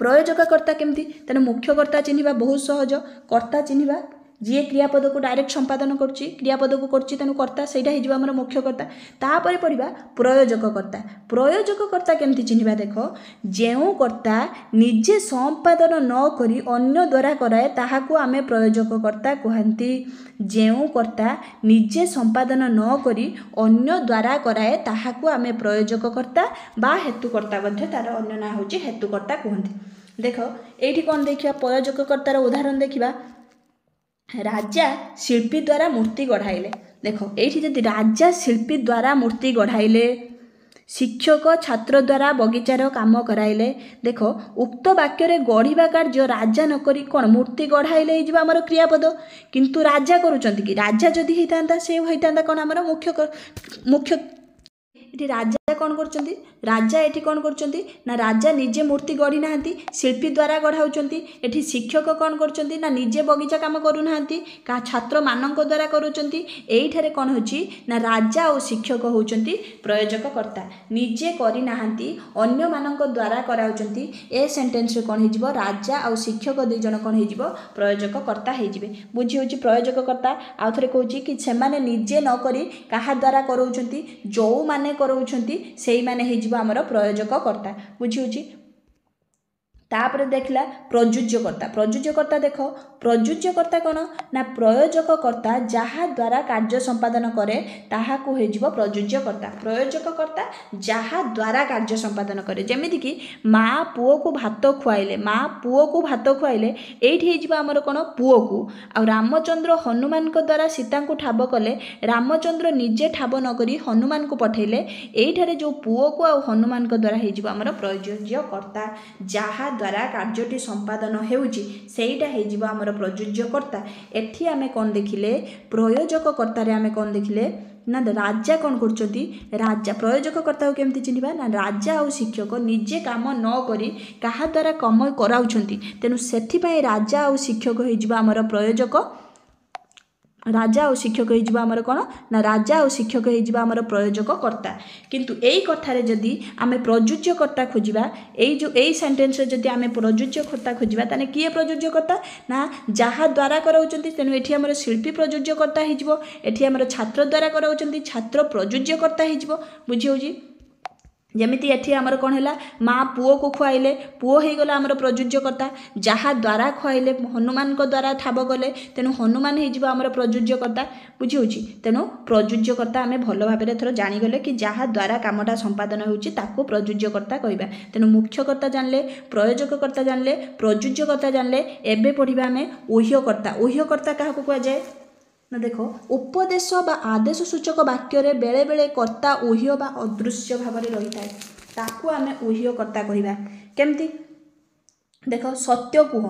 ପ୍ରୟୋଜକ କର୍ତ୍ତା କେମିତି? ତେଣୁ ମୁଖ୍ୟ କର୍ତ୍ତା ଚିହ୍ନିବା ବହୁତ ସହଜ। କର୍ତ୍ତା ଚିହ୍ନିବା ଯିଏ କ୍ରିୟାପଦକୁ ଡାଇରେକ୍ଟ ସମ୍ପାଦନ କରୁଛି, କ୍ରିୟାପଦକୁ କରୁଛି, ତେଣୁ କର୍ତ୍ତା ସେଇଟା ହେଇଯିବ ଆମର ମୁଖ୍ୟ କର୍ତ୍ତା। ତାପରେ ପଢ଼ିବା ପ୍ରୟୋଜକ କର୍ତ୍ତା। ପ୍ରୟୋଜକ କର୍ତ୍ତା କେମିତି ଚିହ୍ନିବା? ଦେଖ, ଯେଉଁ କର୍ତ୍ତା ନିଜେ ସମ୍ପାଦନ ନ କରି ଅନ୍ୟ ଦ୍ୱାରା କରାଏ ତାହାକୁ ଆମେ ପ୍ରୟୋଜକ କର୍ତ୍ତା କୁହନ୍ତି। ଯେଉଁ କର୍ତ୍ତା ନିଜେ ସମ୍ପାଦନ ନ କରି ଅନ୍ୟ ଦ୍ୱାରା କରାଏ ତାହାକୁ ଆମେ ପ୍ରୟୋଜକ କର୍ତ୍ତା ବା ହେତୁକର୍ତ୍ତା ମଧ୍ୟ, ତାର ଅନ୍ୟ ନାଁ ହେଉଛି ହେତୁକର୍ତ୍ତା କୁହନ୍ତି। ଦେଖ ଏଇଠି କ'ଣ ଦେଖିବା, ପ୍ରୟୋଜକ କର୍ତ୍ତାର ଉଦାହରଣ ଦେଖିବା। ରାଜା ଶିଳ୍ପୀ ଦ୍ୱାରା ମୂର୍ତ୍ତି ଗଢ଼ାଇଲେ। ଦେଖ ଏଇଠି ଯଦି ରାଜା ଶିଳ୍ପୀ ଦ୍ୱାରା ମୂର୍ତ୍ତି ଗଢ଼ାଇଲେ, ଶିକ୍ଷକ ଛାତ୍ର ଦ୍ୱାରା ବଗିଚାର କାମ କରାଇଲେ। ଦେଖ ଉକ୍ତ ବାକ୍ୟରେ ଗଢ଼ିବା କାର୍ଯ୍ୟ ରାଜା ନ କରି କ'ଣ ମୂର୍ତ୍ତି ଗଢ଼ାଇଲେ ହେଇଯିବ ଆମର କ୍ରିୟାପଦ, କିନ୍ତୁ ରାଜା କରୁଛନ୍ତି କି? ରାଜା ଯଦି ହେଇଥାନ୍ତା ସେ ହୋଇଥାନ୍ତା କ'ଣ ଆମର ମୁଖ୍ୟ। ମୁଖ୍ୟ ଏଠି ରାଜା କ'ଣ କରୁଛନ୍ତି? ରାଜା ଏଠି କ'ଣ କରୁଛନ୍ତି ନା ରାଜା ନିଜେ ମୂର୍ତ୍ତି ଗଢ଼ି ନାହାନ୍ତି, ଶିଳ୍ପୀ ଦ୍ୱାରା ଗଢ଼ାଉଛନ୍ତି। ଏଠି ଶିକ୍ଷକ କ'ଣ କରୁଛନ୍ତି ନା ନିଜେ ବଗିଚା କାମ କରୁନାହାନ୍ତି, କାହା ଛାତ୍ରମାନଙ୍କ ଦ୍ୱାରା କରୁଛନ୍ତି। ଏଇଠାରେ କ'ଣ ହେଉଛି ନା ରାଜା ଓ ଶିକ୍ଷକ ହେଉଛନ୍ତି ପ୍ରୟୋଜକ କର୍ତ୍ତା, ନିଜେ କରିନାହାନ୍ତି, ଅନ୍ୟମାନଙ୍କ ଦ୍ୱାରା କରାଉଛନ୍ତି। ଏ ସେଣ୍ଟେନ୍ସରେ କ'ଣ ହେଇଯିବ? ରାଜା ଆଉ ଶିକ୍ଷକ ଦୁଇ ଜଣ କ'ଣ ହେଇଯିବ? ପ୍ରୟୋଜକ କର୍ତ୍ତା ହେଇଯିବେ। ବୁଝି ହେଉଛି ପ୍ରୟୋଜକ କର୍ତ୍ତା? ଆଉ ଥରେ କହୁଛି କି ସେମାନେ ନିଜେ ନ କରି କାହା ଦ୍ୱାରା କରାଉଛନ୍ତି? ଯେଉଁମାନେ କରାଉଛନ୍ତି ସେଇମାନେ ହେଇଯିବ ଆମର ପ୍ରୟୋଜକ କର୍ତ୍ତା। ବୁଝି ହେଉଛି? ତାପରେ ଦେଖିଲା ପ୍ରଯୁଜ୍ୟ କର୍ତ୍ତା। ପ୍ରଯୁଜ୍ୟ କର୍ତ୍ତା ଦେଖ, ପ୍ରଯୁଜ୍ୟ କର୍ତ୍ତା କ'ଣ ନା ପ୍ରୟୋଜକ କର୍ତ୍ତା ଯାହା ଦ୍ୱାରା କାର୍ଯ୍ୟ ସମ୍ପାଦନ କରେ ତାହାକୁ ହେଇଯିବ ପ୍ରଯୁଜ୍ୟ କର୍ତ୍ତା। ପ୍ରୟୋଜକ କର୍ତ୍ତା ଯାହା ଦ୍ୱାରା କାର୍ଯ୍ୟ ସମ୍ପାଦନ କରେ, ଯେମିତିକି ମା ପୁଅକୁ ଭାତ ଖୁଆଇଲେ, ମା ପୁଅକୁ ଭାତ ଖୁଆଇଲେ, ଏଇଠି ହେଇଯିବ ଆମର କ'ଣ? ପୁଅକୁ। ଆଉ ରାମଚନ୍ଦ୍ର ହନୁମାନଙ୍କ ଦ୍ୱାରା ସୀତାଙ୍କୁ ଠାବ କଲେ, ରାମଚନ୍ଦ୍ର ନିଜେ ଠାବ ନ କରି ହନୁମାନଙ୍କୁ ପଠେଇଲେ, ଏଇଠାରେ ଯେଉଁ ପୁଅକୁ ଆଉ ହନୁମାନଙ୍କ ଦ୍ୱାରା ହେଇଯିବ ଆମର ପ୍ରଯୁଜ୍ୟ କର୍ତ୍ତା। ଯାହା ଦ୍ୱାରା କାର୍ଯ୍ୟଟି ସମ୍ପାଦନ ହେଉଛି ସେଇଟା ହେଇଯିବ ଆମର ପ୍ରଯୁଜ୍ୟ କର୍ତ୍ତା। ଏଠି ଆମେ କ'ଣ ଦେଖିଲେ? ପ୍ରୟୋଜକ କର୍ତ୍ତାରେ ଆମେ କ'ଣ ଦେଖିଲେ ନା ରାଜା କ'ଣ କରୁଛନ୍ତି? ରାଜା ପ୍ରୟୋଜକ କର୍ତ୍ତାକୁ କେମିତି ଚିହ୍ନିବା ନା ରାଜା ଆଉ ଶିକ୍ଷକ ନିଜେ କାମ ନ କରି କାହା ଦ୍ୱାରା କାମ କରାଉଛନ୍ତି, ତେଣୁ ସେଥିପାଇଁ ରାଜା ଆଉ ଶିକ୍ଷକ ହେଇଯିବ ଆମର ପ୍ରୟୋଜକ। ରାଜା ଆଉ ଶିକ୍ଷକ ହେଇଯିବ ଆମର କ'ଣ ନା ରାଜା ଆଉ ଶିକ୍ଷକ ହେଇଯିବ ଆମର ପ୍ରୟୋଜକ କର୍ତ୍ତା। କିନ୍ତୁ ଏଇ କଥାରେ ଯଦି ଆମେ ପ୍ରଯୁଜ୍ୟ କର୍ତ୍ତା ଖୋଜିବା, ଏଇ ଯେଉଁ ଏଇ ସେଣ୍ଟେନ୍ସରେ ଯଦି ଆମେ ପ୍ରଯୁଜ୍ୟ କର୍ତ୍ତା ଖୋଜିବା, ତାହେଲେ କିଏ ପ୍ରଯୁଜ୍ୟ କର୍ତ୍ତା? ନା ଯାହା ଦ୍ୱାରା କରାଉଛନ୍ତି, ତେଣୁ ଏଠି ଆମର ଶିଳ୍ପୀ ପ୍ରଯୁଜ୍ୟ କର୍ତ୍ତା ହେଇଯିବ। ଏଠି ଆମର ଛାତ୍ର ଦ୍ୱାରା କରାଉଛନ୍ତି, ଛାତ୍ର ପ୍ରଯୁଜ୍ୟ କର୍ତ୍ତା ହେଇଯିବ। ବୁଝି ହେଉଛି? ଯେମିତି ଏଠି ଆମର କ'ଣ ହେଲା? ମା ପୁଅକୁ ଖୁଆଇଲେ, ପୁଅ ହେଇଗଲା ଆମର ପ୍ରଯୁଜ୍ୟ କର୍ତ୍ତା। ଯାହା ଦ୍ୱାରା ଖୁଆଇଲେ, ହନୁମାନଙ୍କ ଦ୍ୱାରା ଠାବ କଲେ, ତେଣୁ ହନୁମାନ ହେଇଯିବ ଆମର ପ୍ରଯୁଜ୍ୟ କର୍ତ୍ତା। ବୁଝି ହେଉଛି? ତେଣୁ ପ୍ରଯୁଜ୍ୟ କର୍ତ୍ତା ଆମେ ଭଲ ଭାବରେ ଏଥର ଜାଣିଗଲେ କି ଯାହା ଦ୍ୱାରା କାମଟା ସମ୍ପାଦନ ହେଉଛି ତାକୁ ପ୍ରଯୁଜ୍ୟ କର୍ତ୍ତା କହିବା। ତେଣୁ ମୁଖ୍ୟ କର୍ତ୍ତା ଜାଣିଲେ, ପ୍ରୟୋଜକ କର୍ତ୍ତା ଜାଣିଲେ, ପ୍ରଯୁଜ୍ୟ କର୍ତ୍ତା ଜାଣିଲେ। ଏବେ ପଢ଼ିବା ଆମେ ଊହ୍ୟ କର୍ତ୍ତା। ଊହ୍ୟ କର୍ତ୍ତା କାହାକୁ କୁହାଯାଏ ନା ଦେଖ, ଉପଦେଶ ବା ଆଦେଶ ସୂଚକ ବାକ୍ୟରେ ବେଳେବେଳେ କର୍ତ୍ତା ଊହ୍ୟ ବା ଅଦୃଶ୍ୟ ଭାବରେ ରହିଥାଏ, ତାକୁ ଆମେ ଊହ୍ୟ କର୍ତ୍ତା କହିବା। କେମିତି? ଦେଖ, ସତ୍ୟ କୁହ,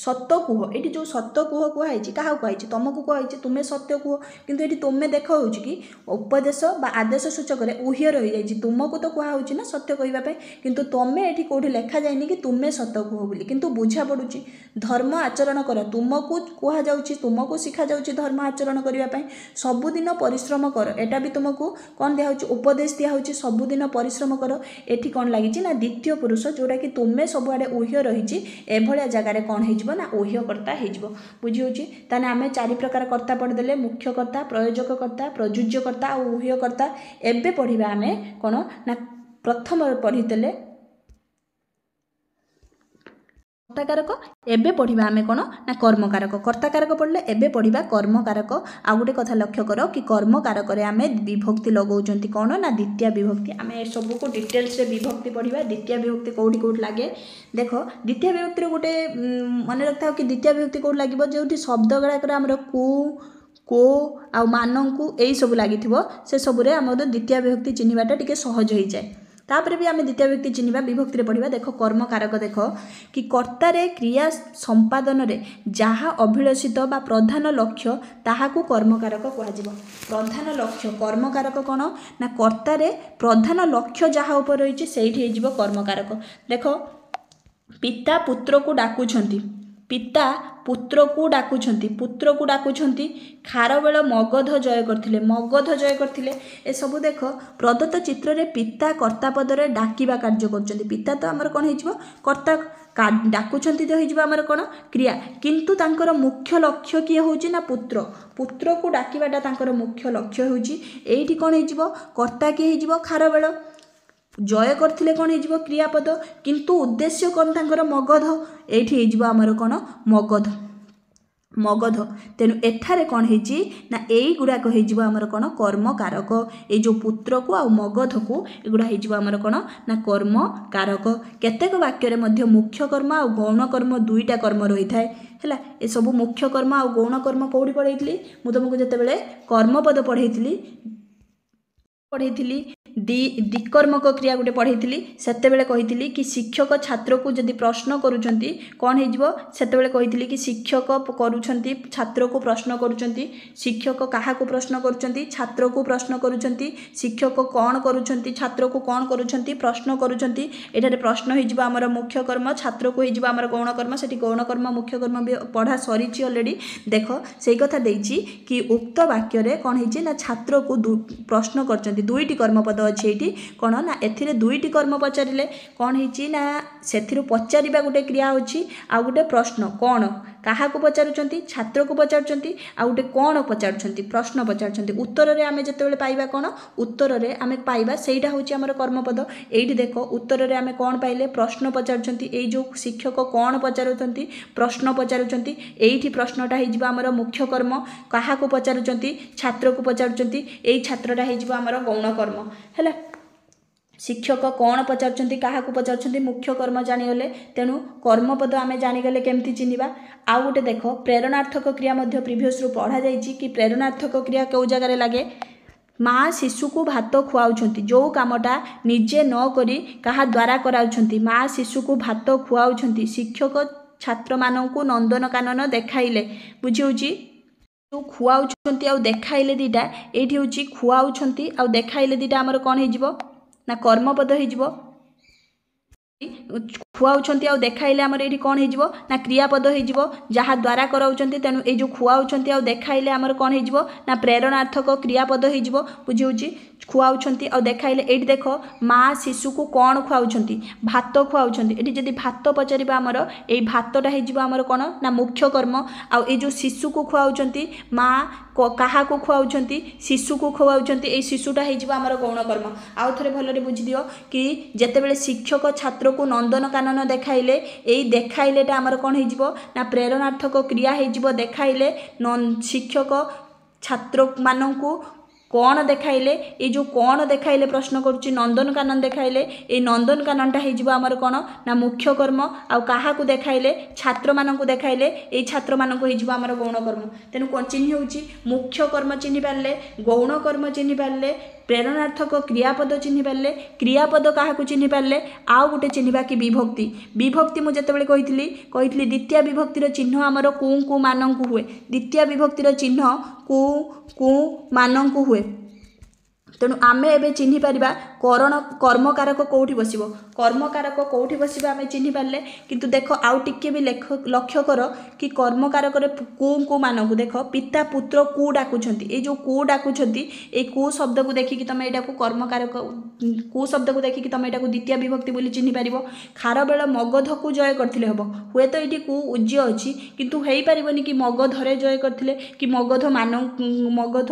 ସତ କୁହ। ଏଇଠି ଯେଉଁ ସତ କୁହ କୁହାହେଇଛି, କାହାକୁ କୁହାହେଇଛି? ତୁମକୁ କୁହାହେଇଛି, ତୁମେ ସତ୍ୟ କୁହ। କିନ୍ତୁ ଏଠି ତୁମେ ଦେଖ ହେଉଛି କି ଉପଦେଶ ବା ଆଦେଶ ସୂଚକରେ ଊହ୍ୟ ରହିଯାଇଛି। ତୁମକୁ ତ କୁହାହେଉଛି ନା ସତ୍ୟ କହିବା ପାଇଁ, କିନ୍ତୁ ତୁମେ ଏଠି କେଉଁଠି ଲେଖାଯାଇନି କି ତୁମେ ସତ କୁହ ବୋଲି, କିନ୍ତୁ ବୁଝା ପଡ଼ୁଛି। ଧର୍ମ ଆଚରଣ କର, ତୁମକୁ କୁହାଯାଉଛି, ତୁମକୁ ଶିଖାଯାଉଛି ଧର୍ମ ଆଚରଣ କରିବା ପାଇଁ। ସବୁଦିନ ପରିଶ୍ରମ କର, ଏଟା ବି ତୁମକୁ କ'ଣ ଦିଆହେଉଛି? ଉପଦେଶ ଦିଆହେଉଛି, ସବୁଦିନ ପରିଶ୍ରମ କର। ଏଠି କ'ଣ ଲାଗିଛି ନା ଦ୍ୱିତୀୟ ପୁରୁଷ, ଯେଉଁଟାକି ତୁମେ ସବୁଆଡ଼େ ଊହ୍ୟ ରହିଛି। ଏଭଳିଆ ଜାଗାରେ କ'ଣ ହେଇଯିବ ନା ଊହ୍ୟ କର୍ତ୍ତା ହେଇଯିବ। ବୁଝି ହେଉଛି? ତାହେଲେ ଆମେ ଚାରି ପ୍ରକାର କର୍ତ୍ତା ପଢ଼ିଦେଲେ, ମୁଖ୍ୟ କର୍ତ୍ତା, ପ୍ରୟୋଜକ କର୍ତ୍ତା, ପ୍ରଯୁଜ୍ୟ କର୍ତ୍ତା ଆଉ ଊହ୍ୟ କର୍ତ୍ତା। ଏବେ ପଢ଼ିବା ଆମେ କ'ଣ ନା ପ୍ରଥମ ପଢ଼ିଦେଲେ କର୍ତ୍ତାକାରକ, ଏବେ ପଢ଼ିବା ଆମେ କ'ଣ ନା କର୍ମକାରକ। କର୍ତ୍ତାକାରକ ପଢ଼ିଲେ, ଏବେ ପଢ଼ିବା କର୍ମକାରକ। ଆଉ ଗୋଟେ କଥା ଲକ୍ଷ୍ୟ କର କି କର୍ମକାରକରେ ଆମେ ବିଭକ୍ତି ଲଗାଉଛନ୍ତି କ'ଣ ନା ଦ୍ୱିତୀୟ ବିଭକ୍ତି। ଆମେ ଏସବୁକୁ ଡିଟେଲ୍ସରେ ବିଭକ୍ତି ପଢ଼ିବା, ଦ୍ୱିତୀୟ ବିଭକ୍ତି କେଉଁଠି କେଉଁଠି ଲାଗେ। ଦେଖ, ଦ୍ୱିତୀୟ ବିଭକ୍ତିର ଗୋଟେ ମନେ ରଖିଥାଅ କି ଦ୍ୱିତୀୟ ବିଭକ୍ତି କେଉଁଠି ଲାଗିବ? ଯେଉଁଠି ଶବ୍ଦ ଗୁଡ଼ାକରେ ଆମର କୁ, କୋ ଆଉ ମାନଙ୍କୁ ଏଇସବୁ ଲାଗିଥିବ, ସେସବୁରେ ଆମର ଦ୍ୱିତୀୟ ବିଭକ୍ତି ଚିହ୍ନିବାଟା ଟିକେ ସହଜ ହେଇଯାଏ। ତାପରେ ବି ଆମେ ଦ୍ୱିତୀୟ ବ୍ୟକ୍ତି ଚିହ୍ନିବା, ବିଭକ୍ତିରେ ପଢ଼ିବା। ଦେଖ, କର୍ମକାରକ ଦେଖ କି କର୍ତ୍ତାରେ କ୍ରିୟା ସମ୍ପାଦନରେ ଯାହା ଅଭିଳଷିତ ବା ପ୍ରଧାନ ଲକ୍ଷ୍ୟ ତାହାକୁ କର୍ମକାରକ କୁହାଯିବ। ପ୍ରଧାନ ଲକ୍ଷ୍ୟ, କର୍ମକାରକ କ'ଣ ନା କର୍ତ୍ତାରେ ପ୍ରଧାନ ଲକ୍ଷ୍ୟ ଯାହା ଉପରେ ରହିଛି ସେଇଠି ହେଇଯିବ କର୍ମକାରକ। ଦେଖ, ପିତା ପୁତ୍ରକୁ ଡାକୁଛନ୍ତି, ପିତା ପୁତ୍ରକୁ ଡାକୁଛନ୍ତି, ପୁତ୍ରକୁ ଡାକୁଛନ୍ତି। ଖାରବେଳ ମଗଧ ଜୟ କରିଥିଲେ, ମଗଧ ଜୟ କରିଥିଲେ। ଏସବୁ ଦେଖ, ପ୍ରଦତ୍ତ ଚିତ୍ରରେ ପିତା କର୍ତ୍ତା ପଦରେ ଡାକିବା କାର୍ଯ୍ୟ କରୁଛନ୍ତି। ପିତା ତ ଆମର କ'ଣ ହେଇଯିବ? କର୍ତ୍ତା। ଡାକୁଛନ୍ତି ତ ହେଇଯିବ ଆମର କ'ଣ? କ୍ରିୟା। କିନ୍ତୁ ତାଙ୍କର ମୁଖ୍ୟ ଲକ୍ଷ୍ୟ କିଏ ହେଉଛି ନା ପୁତ୍ର। ପୁତ୍ରକୁ ଡାକିବାଟା ତାଙ୍କର ମୁଖ୍ୟ ଲକ୍ଷ୍ୟ ହେଉଛି। ଏଇଠି କ'ଣ ହେଇଯିବ? କର୍ତ୍ତା କିଏ ହେଇଯିବ? ଖାରବେଳ। ଜୟ କରିଥିଲେ କ'ଣ ହେଇଯିବ? କ୍ରିୟାପଦ। କିନ୍ତୁ ଉଦ୍ଦେଶ୍ୟ କ'ଣ ତାଙ୍କର? ମଗଧ। ଏଇଠି ହେଇଯିବ ଆମର କ'ଣ? ମଗଧ, ମଗଧ। ତେଣୁ ଏଠାରେ କ'ଣ ହେଇଛି ନା ଏଇଗୁଡ଼ାକ ହେଇଯିବ ଆମର କ'ଣ? କର୍ମକାରକ। ଏଇ ଯେଉଁ ପୁତ୍ରକୁ ଆଉ ମଗଧକୁ, ଏଗୁଡ଼ା ହେଇଯିବ ଆମର କ'ଣ ନା କର୍ମକାରକ। କେତେକ ବାକ୍ୟରେ ମଧ୍ୟ ମୁଖ୍ୟ କର୍ମ ଆଉ ଗୌଣ କର୍ମ ଦୁଇଟା କର୍ମ ରହିଥାଏ। ହେଲା, ଏସବୁ ମୁଖ୍ୟ କର୍ମ ଆଉ ଗୌଣ କର୍ମ କେଉଁଠି ପଢ଼େଇଥିଲି ମୁଁ ତୁମକୁ? ଯେତେବେଳେ କର୍ମପଦ ପଢ଼େଇଥିଲି, ଦ୍ୱିକର୍ମକ କ୍ରିୟା ଗୋଟେ ପଢ଼େଇଥିଲି, ସେତେବେଳେ କହିଥିଲି କି ଶିକ୍ଷକ ଛାତ୍ରକୁ ଯଦି ପ୍ରଶ୍ନ କରୁଛନ୍ତି କ'ଣ ହେଇଯିବ। ସେତେବେଳେ କହିଥିଲି କି ଶିକ୍ଷକ କରୁଛନ୍ତି, ଛାତ୍ରକୁ ପ୍ରଶ୍ନ କରୁଛନ୍ତି। ଶିକ୍ଷକ କାହାକୁ ପ୍ରଶ୍ନ କରୁଛନ୍ତି? ଛାତ୍ରକୁ ପ୍ରଶ୍ନ କରୁଛନ୍ତି। ଶିକ୍ଷକ କ'ଣ କରୁଛନ୍ତି? ଛାତ୍ରକୁ କ'ଣ କରୁଛନ୍ତି? ପ୍ରଶ୍ନ କରୁଛନ୍ତି। ଏଠାରେ ପ୍ରଶ୍ନ ହେଇଯିବ ଆମର ମୁଖ୍ୟ କର୍ମ, ଛାତ୍ରକୁ ହେଇଯିବ ଆମର ଗୌଣ କର୍ମ। ସେଠି ଗୌଣ କର୍ମ, ମୁଖ୍ୟ କର୍ମ ବି ପଢ଼ା ସରିଛି ଅଲରେଡ଼ି। ଦେଖ, ସେଇ କଥା ଦେଇଛି କି ଉକ୍ତ ବାକ୍ୟରେ କ'ଣ ହେଇଛି ନା ଛାତ୍ରକୁ ପ୍ରଶ୍ନ କରିଛନ୍ତି, ଦୁଇଟି କର୍ମପଦ ଅଛି ଏଇଠି। କ'ଣ ନା ଏଥିରେ ଦୁଇଟି କର୍ମ ପଚାରିଲେ। କ'ଣ ହେଇଛି ନା ସେଥିରୁ ପଚାରିବା ଗୋଟେ କ୍ରିୟା ଅଛି, ଆଉ ଗୋଟେ ପ୍ରଶ୍ନ। କ'ଣ, କାହାକୁ ପଚାରୁଛନ୍ତି? ଛାତ୍ରକୁ ପଚାରୁଛନ୍ତି। ଆଉ ଗୋଟେ କ'ଣ ପଚାରୁଛନ୍ତି? ପ୍ରଶ୍ନ ପଚାରୁଛନ୍ତି। ଉତ୍ତରରେ ଆମେ ଯେତେବେଳେ ପାଇବା କ'ଣ? ଉତ୍ତରରେ ଆମେ ପାଇବା ସେଇଟା ହେଉଛି ଆମର କର୍ମପଦ। ଏଇଠି ଦେଖ, ଉତ୍ତରରେ ଆମେ କ'ଣ ପାଇଲେ? ପ୍ରଶ୍ନ ପଚାରୁଛନ୍ତି। ଏଇ ଯେଉଁ ଶିକ୍ଷକ କ'ଣ ପଚାରୁଛନ୍ତି? ପ୍ରଶ୍ନ ପଚାରୁଛନ୍ତି। ଏଇଠି ପ୍ରଶ୍ନଟା ହେଇଯିବ ଆମର ମୁଖ୍ୟ କର୍ମ। କାହାକୁ ପଚାରୁଛନ୍ତି? ଛାତ୍ରକୁ ପଚାରୁଛନ୍ତି। ଏଇ ଛାତ୍ରଟା ହେଇଯିବ ଆମର ଗୌଣ କର୍ମ। ହେଲା, ଶିକ୍ଷକ କ'ଣ ପଚାରୁଛନ୍ତି, କାହାକୁ ପଚାରୁଛନ୍ତି, ମୁଖ୍ୟ କର୍ମ ଜାଣିଗଲେ। ତେଣୁ କର୍ମପଦ ଆମେ ଜାଣିଗଲେ କେମିତି ଚିହ୍ନିବା। ଆଉ ଗୋଟେ ଦେଖ, ପ୍ରେରଣାର୍ଥକ କ୍ରିୟା ମଧ୍ୟ ପ୍ରିଭିୟସରୁ ପଢ଼ାଯାଇଛି କି ପ୍ରେରଣାର୍ଥକ କ୍ରିୟା କେଉଁ ଜାଗାରେ ଲାଗେ। ମା ଶିଶୁକୁ ଭାତ ଖୁଆଉଛନ୍ତି, ଯେଉଁ କାମଟା ନିଜେ ନ କରି କାହା ଦ୍ୱାରା କରାଉଛନ୍ତି। ମା ଶିଶୁକୁ ଭାତ ଖୁଆଉଛନ୍ତି। ଶିକ୍ଷକ ଛାତ୍ରମାନଙ୍କୁ ନନ୍ଦନକାନନ ଦେଖାଇଲେ। ବୁଝି ହେଉଛି? ଯେଉଁ ଖୁଆଉଛନ୍ତି ଆଉ ଦେଖାଇଲେ ଦୁଇଟା, ଏଇଠି ହେଉଛି ଖୁଆଉଛନ୍ତି ଆଉ ଦେଖାଇଲେ ଦୁଇଟା ଆମର କ'ଣ ହେଇଯିବ ନା କର୍ମପଦ ହେଇଯିବ। ଖୁଆଉଛନ୍ତି ଆଉ ଦେଖାଇଲେ ଆମର ଏଇଠି କ'ଣ ହେଇଯିବ ନା କ୍ରିୟାପଦ ହେଇଯିବ, ଯାହା ଦ୍ୱାରା କରାଉଛନ୍ତି। ତେଣୁ ଏଇ ଯେଉଁ ଖୁଆଉଛନ୍ତି ଆଉ ଦେଖାଇଲେ ଆମର କ'ଣ ହେଇଯିବ ନା ପ୍ରେରଣାର୍ଥକ କ୍ରିୟାପଦ ହେଇଯିବ। ବୁଝି ହେଉଛି? ଖୁଆଉଛନ୍ତି ଆଉ ଦେଖାଇଲେ। ଏଇଠି ଦେଖ, ମା ଶିଶୁକୁ କ'ଣ ଖୁଆଉଛନ୍ତି? ଭାତ ଖୁଆଉଛନ୍ତି। ଏଠି ଯଦି ଭାତ ପଚାରିବା, ଆମର ଏଇ ଭାତଟା ହେଇଯିବ ଆମର କ'ଣ ନା ମୁଖ୍ୟ କର୍ମ। ଆଉ ଏଇ ଯେଉଁ ଶିଶୁକୁ ଖୁଆଉଛନ୍ତି, ମା କାହାକୁ ଖୁଆଉଛନ୍ତି? ଶିଶୁକୁ ଖୁଆଉଛନ୍ତି। ଏଇ ଶିଶୁଟା ହେଇଯିବ ଆମର ଗୌଣ କର୍ମ। ଆଉ ଥରେ ଭଲରେ ବୁଝିଦିଅ କି ଯେତେବେଳେ ଶିକ୍ଷକ ଛାତ୍ରକୁ ନନ୍ଦନକାନନ ଦେଖାଇଲେ, ଏଇ ଦେଖାଇଲେଟା ଆମର କ'ଣ ହେଇଯିବ ନା ପ୍ରେରଣାର୍ଥକ କ୍ରିୟା ହେଇଯିବ। ଦେଖାଇଲେ, ଶିକ୍ଷକ ଛାତ୍ରମାନଙ୍କୁ କ'ଣ ଦେଖାଇଲେ? ଏଇ ଯେଉଁ କ'ଣ ଦେଖାଇଲେ ପ୍ରଶ୍ନ କରୁଛି, ନନ୍ଦନକାନନ ଦେଖାଇଲେ। ଏଇ ନନ୍ଦନକାନନଟା ହେଇଯିବ ଆମର କ'ଣ ନା ମୁଖ୍ୟ କର୍ମ। ଆଉ କାହାକୁ ଦେଖାଇଲେ? ଛାତ୍ରମାନଙ୍କୁ ଦେଖାଇଲେ। ଏଇ ଛାତ୍ରମାନଙ୍କୁ ହେଇଯିବ ଆମର ଗୌଣ କର୍ମ। ତେଣୁ କ'ଣ ଚିହ୍ନି ହେଉଛି? ମୁଖ୍ୟ କର୍ମ ଚିହ୍ନି ପାରିଲେ, ଗୌଣ କର୍ମ ଚିହ୍ନି ପାରିଲେ, ପ୍ରେରଣାର୍ଥକ କ୍ରିୟାପଦ ଚିହ୍ନି ପାରିଲେ, କ୍ରିୟାପଦ କାହାକୁ ଚିହ୍ନି ପାରିଲେ। ଆଉ ଗୋଟେ ଚିହ୍ନିବା କି ବିଭକ୍ତି। ବିଭକ୍ତି ମୁଁ ଯେତେବେଳେ କହିଥିଲି ଦ୍ୱିତୀୟ ବିଭକ୍ତିର ଚିହ୍ନ ଆମର କୁଁ କୁ ମାନଙ୍କୁ ହୁଏ। ଦ୍ୱିତୀୟ ବିଭକ୍ତିର ଚିହ୍ନ କୁ କୁ ମାନଙ୍କୁ ହୁଏ। ତେଣୁ ଆମେ ଏବେ ଚିହ୍ନି ପାରିବା କରଣ କର୍ମକାରକ କେଉଁଠି ବସିବ। କର୍ମକାରକ କେଉଁଠି ବସିବ ଆମେ ଚିହ୍ନି ପାରିଲେ। କିନ୍ତୁ ଦେଖ, ଆଉ ଟିକେ ବି ଲେଖ, ଲକ୍ଷ୍ୟ କର କି କର୍ମକାରକରେ କୁ କୁ ମାନଙ୍କୁ। ଦେଖ, ପିତା ପୁତ୍ର କୁ ଡାକୁଛନ୍ତି। ଏଇ ଯେଉଁ କୁ ଡାକୁଛନ୍ତି, ଏଇ କୁ ଶବ୍ଦକୁ ଦେଖିକି ତମେ ଏଇଟାକୁ କର୍ମକାରକ, କୁ ଶବ୍ଦକୁ ଦେଖିକି ତମେ ଏଇଟାକୁ ଦ୍ୱିତୀୟ ବିଭକ୍ତି ବୋଲି ଚିହ୍ନି ପାରିବ। ଖାରବେଳ ମଗଧକୁ ଜୟ କରିଥିଲେ ହେବ। ହୁଏତ ଏଇଠି କୁ ଉଜ୍ଜ ଅଛି, କିନ୍ତୁ ହେଇପାରିବନି କି ମଗଧରେ ଜୟ କରିଥିଲେ କି ମଗଧ ମାନ ମଗଧ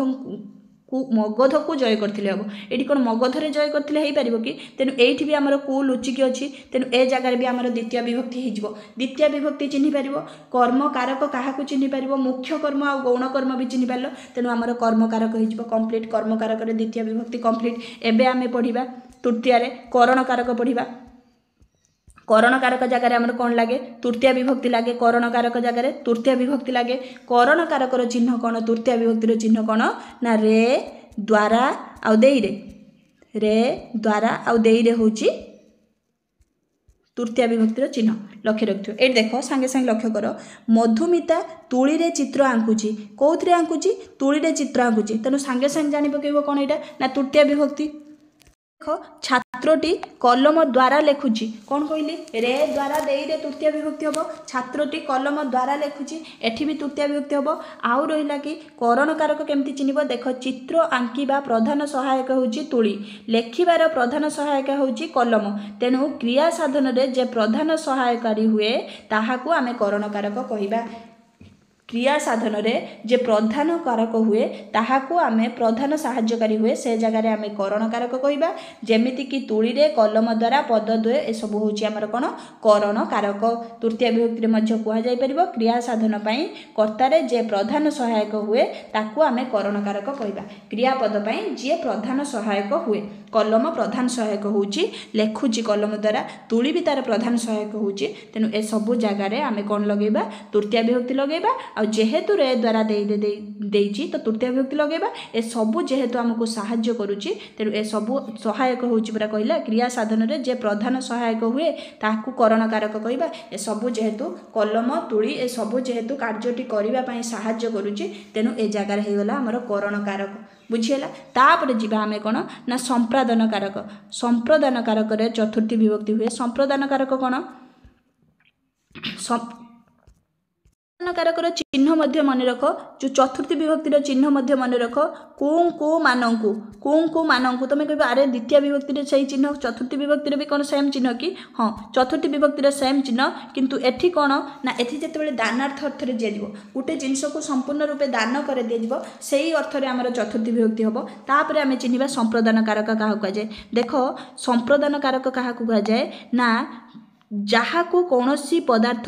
କୁ ମଗଧକୁ ଜୟ କରିଥିଲେ ହେବ। ଏଇଠି କ'ଣ ମଗଧରେ ଜୟ କରିଥିଲେ ହେଇପାରିବ କି? ତେଣୁ ଏଇଠି ବି ଆମର କୁ ଲୁଚିକି ଅଛି। ତେଣୁ ଏ ଜାଗାରେ ବି ଆମର ଦ୍ୱିତୀୟ ବିଭକ୍ତି ହେଇଯିବ। ଦ୍ୱିତୀୟ ବିଭକ୍ତି ଚିହ୍ନି ପାରିବ, କର୍ମକାରକ କାହାକୁ ଚିହ୍ନି ପାରିବ, ମୁଖ୍ୟ କର୍ମ ଆଉ ଗୌଣ କର୍ମ ବି ଚିହ୍ନି ପାରିଲ। ତେଣୁ ଆମର କର୍ମକାରକ ହେଇଯିବ କମ୍ପ୍ଲିଟ୍। କର୍ମକାରକରେ ଦ୍ୱିତୀୟ ବିଭକ୍ତି କମ୍ପ୍ଲିଟ୍। ଏବେ ଆମେ ପଢ଼ିବା ତୃତୀୟରେ କରଣକାରକ ପଢ଼ିବା। କରଣକାରକ ଜାଗାରେ ଆମର କ'ଣ ଲାଗେ? ତୃତୀୟ ବିଭକ୍ତି ଲାଗେ। କରଣକାରକ ଜାଗାରେ ତୃତୀୟ ବିଭକ୍ତି ଲାଗେ। କରଣକାରକର ଚିହ୍ନ କ'ଣ? ତୃତୀୟ ବିଭକ୍ତିର ଚିହ୍ନ କ'ଣ ନା ରେ ଦ୍ୱାରା ଆଉ ଦେଇରେ। ରେ ଦ୍ୱାରା ଆଉ ଦେଇରେ ହେଉଛି ତୃତୀୟ ବିଭକ୍ତିର ଚିହ୍ନ, ଲକ୍ଷ୍ୟ ରଖିଥିବ। ଏଇଠି ଦେଖ, ସାଙ୍ଗେ ସାଙ୍ଗେ ଲକ୍ଷ୍ୟ କର, ମଧୁମିତା ତୁଳିରେ ଚିତ୍ର ଆଙ୍କୁଛି। କେଉଁଥିରେ ଆଙ୍କୁଛି? ତୁଳିରେ ଚିତ୍ର ଆଙ୍କୁଛି। ତେଣୁ ସାଙ୍ଗେ ସାଙ୍ଗେ ଜାଣି ପକେଇବ କ'ଣ ଏଇଟା ନା ତୃତୀୟ ବିଭକ୍ତି। ଦେଖ, ଛାତ୍ରଟି କଲମ ଦ୍ୱାରା ଲେଖୁଛି। କ'ଣ କହିଲି? ରେ ଦ୍ୱାରା ଦେଇରେ ତୃତୀୟ ବିଭକ୍ତି ହେବ। ଛାତ୍ରଟି କଲମ ଦ୍ୱାରା ଲେଖୁଛି, ଏଠି ବି ତୃତୀୟ ବିଭକ୍ତି ହେବ। ଆଉ ରହିଲା କି କରଣକାରକ କେମିତି ଚିହ୍ନିବ? ଦେଖ, ଚିତ୍ର ଆଙ୍କିବା ପ୍ରଧାନ ସହାୟକ ହେଉଛି ତୁଳି, ଲେଖିବାର ପ୍ରଧାନ ସହାୟକ ହେଉଛି କଲମ। ତେଣୁ କ୍ରିୟା ସାଧନରେ ଯେ ପ୍ରଧାନ ସହାୟକାରୀ ହୁଏ ତାହାକୁ ଆମେ କରଣକାରକ କହିବା। କ୍ରିୟା ସାଧନରେ ଯେ ପ୍ରଧାନ କାରକ ହୁଏ ତାହାକୁ ଆମେ ପ୍ରଧାନ ସାହାଯ୍ୟକାରୀ ହୁଏ, ସେ ଜାଗାରେ ଆମେ କରଣକାରକ କହିବା। ଯେମିତିକି ତୁଳିରେ, କଲମ ଦ୍ୱାରା, ପଦଦ୍ୱୟ, ଏସବୁ ହେଉଛି ଆମର କ'ଣ? କରଣ କାରକ। ତୃତୀୟ ବିଭକ୍ତିରେ ମଧ୍ୟ କୁହାଯାଇପାରିବ, କ୍ରିୟା ସାଧନ ପାଇଁ କର୍ତ୍ତାରେ ଯେ ପ୍ରଧାନ ସହାୟକ ହୁଏ ତାକୁ ଆମେ କରଣକାରକ କହିବା। କ୍ରିୟାପଦ ପାଇଁ ଯିଏ ପ୍ରଧାନ ସହାୟକ ହୁଏ, କଲମ ପ୍ରଧାନ ସହାୟକ ହେଉଛି, ଲେଖୁଛି କଲମ ଦ୍ୱାରା, ତୁଳି ବି ତାର ପ୍ରଧାନ ସହାୟକ ହେଉଛି। ତେଣୁ ଏସବୁ ଜାଗାରେ ଆମେ କ'ଣ ଲଗେଇବା? ତୃତୀୟ ବିଭକ୍ତି ଲଗେଇବା। ଆଉ ଯେହେତୁ ରେ ଦ୍ୱାରା ଦେଇଛି ତ ତୃତୀୟ ବିଭକ୍ତି ଲଗାଇବା। ଏସବୁ ଯେହେତୁ ଆମକୁ ସାହାଯ୍ୟ କରୁଛି, ତେଣୁ ଏସବୁ ସହାୟକ ହେଉଛି ପରା କହିଲା, କ୍ରିୟା ସାଧନରେ ଯେ ପ୍ରଧାନ ସହାୟକ ହୁଏ ତାହାକୁ କରଣକାରକ କହିବା। ଏସବୁ ଯେହେତୁ କଲମ, ତୁଳି ଏସବୁ ଯେହେତୁ କାର୍ଯ୍ୟଟି କରିବା ପାଇଁ ସାହାଯ୍ୟ କରୁଛି, ତେଣୁ ଏ ଜାଗାରେ ହେଇଗଲା ଆମର କରଣକାରକ। ବୁଝିହେଲା? ତାପରେ ଯିବା ଆମେ କ'ଣ ନା ସମ୍ପ୍ରଦାନ କାରକ। ସମ୍ପ୍ରଦାନ କାରକରେ ଚତୁର୍ଥୀ ବିଭକ୍ତି ହୁଏ। ସମ୍ପ୍ରଦାନ କାରକ କ'ଣ? କାରକର ଚିହ୍ନ ମଧ୍ୟ ମନେ ରଖ, ଯେଉଁ ଚତୁର୍ଥୀ ବିଭକ୍ତିର ଚିହ୍ନ ମଧ୍ୟ ମନେ ରଖ, କେଉଁ କେଉଁ ମାନଙ୍କୁ, କେଉଁ କେଉଁ ମାନଙ୍କୁ। ତୁମେ କହିବ, ଆରେ ଦ୍ୱିତୀୟ ବିଭକ୍ତିରେ ସେଇ ଚିହ୍ନ, ଚତୁର୍ଥୀ ବିଭକ୍ତିରେ ବି କ'ଣ ସେମ୍ ଚିହ୍ନ କି? ହଁ, ଚତୁର୍ଥୀ ବିଭକ୍ତିର ସେମ୍ ଚିହ୍ନ, କିନ୍ତୁ ଏଠି କ'ଣ ନା ଏଠି ଯେତେବେଳେ ଦାନାର୍ଥ ଅର୍ଥରେ ଦିଆଯିବ, ଗୋଟେ ଜିନିଷକୁ ସମ୍ପୂର୍ଣ୍ଣ ରୂପେ ଦାନ କରି ଦିଆଯିବ, ସେଇ ଅର୍ଥରେ ଆମର ଚତୁର୍ଥୀ ବିଭକ୍ତି ହେବ। ତାପରେ ଆମେ ଚିହ୍ନିବା ସମ୍ପ୍ରଦାନ କାରକ କାହାକୁ କୁହାଯାଏ। ଦେଖ, ସମ୍ପ୍ରଦାନ କାରକ କାହାକୁ କୁହାଯାଏ ନା ଯାହାକୁ କୌଣସି ପଦାର୍ଥ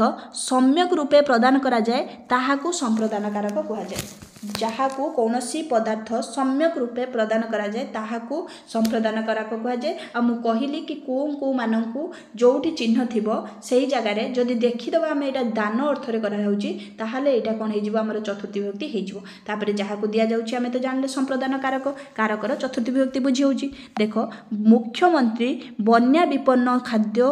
ସମ୍ୟକ ରୂପେ ପ୍ରଦାନ କରାଯାଏ ତାହାକୁ ସମ୍ପ୍ରଦାନ କାରକ କୁହାଯାଏ। ଯାହାକୁ କୌଣସି ପଦାର୍ଥ ସମ୍ୟକ ରୂପେ ପ୍ରଦାନ କରାଯାଏ ତାହାକୁ ସମ୍ପ୍ରଦାନ କାରକ କୁହାଯାଏ। ଆଉ ମୁଁ କହିଲି କି କେଉଁ କେଉଁମାନଙ୍କୁ ଯେଉଁଠି ଚିହ୍ନ ଥିବ ସେଇ ଜାଗାରେ ଯଦି ଦେଖିଦେବା ଆମେ ଏଇଟା ଦାନ ଅର୍ଥରେ କରାଯାଉଛି, ତାହେଲେ ଏଇଟା କ'ଣ ହେଇଯିବ? ଆମର ଚତୁର୍ଥୀ ବିଭକ୍ତି ହେଇଯିବ। ତାପରେ ଯାହାକୁ ଦିଆଯାଉଛି ଆମେ ତ ଜାଣିଲେ ସମ୍ପ୍ରଦାନ କାରକ, କାରକର ଚତୁର୍ଥୀ ବିଭକ୍ତି ବୁଝି ହେଉଛି। ଦେଖ, ମୁଖ୍ୟମନ୍ତ୍ରୀ ବନ୍ୟା ବିପନ୍ନ ଖାଦ୍ୟ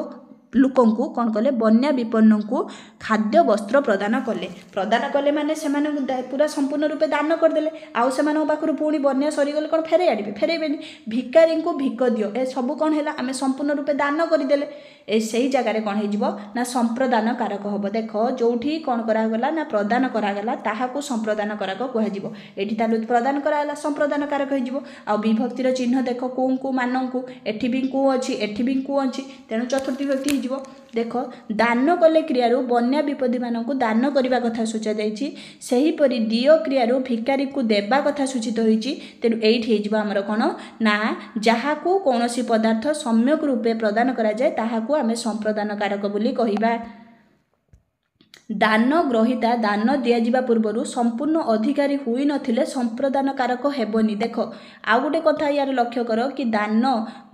ଲୋକଙ୍କୁ କ'ଣ କଲେ? ବନ୍ୟା ବିପନ୍ନଙ୍କୁ ଖାଦ୍ୟ ବସ୍ତ୍ର ପ୍ରଦାନ କଲେ। ପ୍ରଦାନ କଲେ ମାନେ ସେମାନଙ୍କୁ ପୁରା ସମ୍ପୂର୍ଣ୍ଣ ରୂପେ ଦାନ କରିଦେଲେ। ଆଉ ସେମାନଙ୍କ ପାଖରୁ ପୁଣି ବନ୍ୟା ସରିଗଲେ କ'ଣ ଫେରେଇ ଆଣିବେ? ଫେରେଇବେନି। ଭିକାରୀଙ୍କୁ ଭିକ ଦିଅ, ଏସବୁ କ'ଣ ହେଲା? ଆମେ ସମ୍ପୂର୍ଣ୍ଣ ରୂପେ ଦାନ କରିଦେଲେ। ଏ ସେଇ ଜାଗାରେ କ'ଣ ହେଇଯିବ ନା ସମ୍ପ୍ରଦାନ କାରକ ହେବ। ଦେଖ, ଯେଉଁଠି କ'ଣ କରାଗଲା ନା ପ୍ରଦାନ କରାଗଲା ତାହାକୁ ସମ୍ପ୍ରଦାନ କାରକ କୁହାଯିବ। ଏଠି ତାହେଲେ ପ୍ରଦାନ କରାଗଲା, ସମ୍ପ୍ରଦାନ କାରକ ହେଇଯିବ। ଆଉ ବିଭକ୍ତିର ଚିହ୍ନ ଦେଖ, କେଉଁ କେଉଁ ମାନଙ୍କୁ, ଏଠି ବି କେଉଁ ଅଛି, ଏଠି ବି କେଉଁ ଅଛି, ତେଣୁ ଚତୁର୍ଥୀ ବିଭକ୍ତି ହେଇଯିବ। ଦେଖ, ଦାନ କଲେ କ୍ରିୟାରୁ ବନ୍ୟା ବିପଦୀମାନଙ୍କୁ ଦାନ କରିବା କଥା ସୂଚାଯାଇଛି, ସେହିପରି ଦିଅ କ୍ରିୟାରୁ ଭିକାରୀକୁ ଦେବା କଥା ସୂଚିତ ହୋଇଛି। ତେଣୁ ଏଇଠି ହେଇଯିବ ଆମର କ'ଣ ନା ଯାହାକୁ କୌଣସି ପଦାର୍ଥ ସମ୍ୟକ ରୂପେ ପ୍ରଦାନ କରାଯାଏ ତାହାକୁ ଆମେ ସମ୍ପ୍ରଦାନ କାରକ ବୋଲି କହିବା। ଦାନ ଗ୍ରହୀତା ଦାନ ଦିଆଯିବା ପୂର୍ବରୁ ସମ୍ପୂର୍ଣ୍ଣ ଅଧିକାରୀ ହୋଇନଥିଲେ ସମ୍ପ୍ରଦାନ କାରକ ହେବନି। ଦେଖ, ଆଉ ଗୋଟେ କଥା ୟାର ଲକ୍ଷ୍ୟ କର କି ଦାନ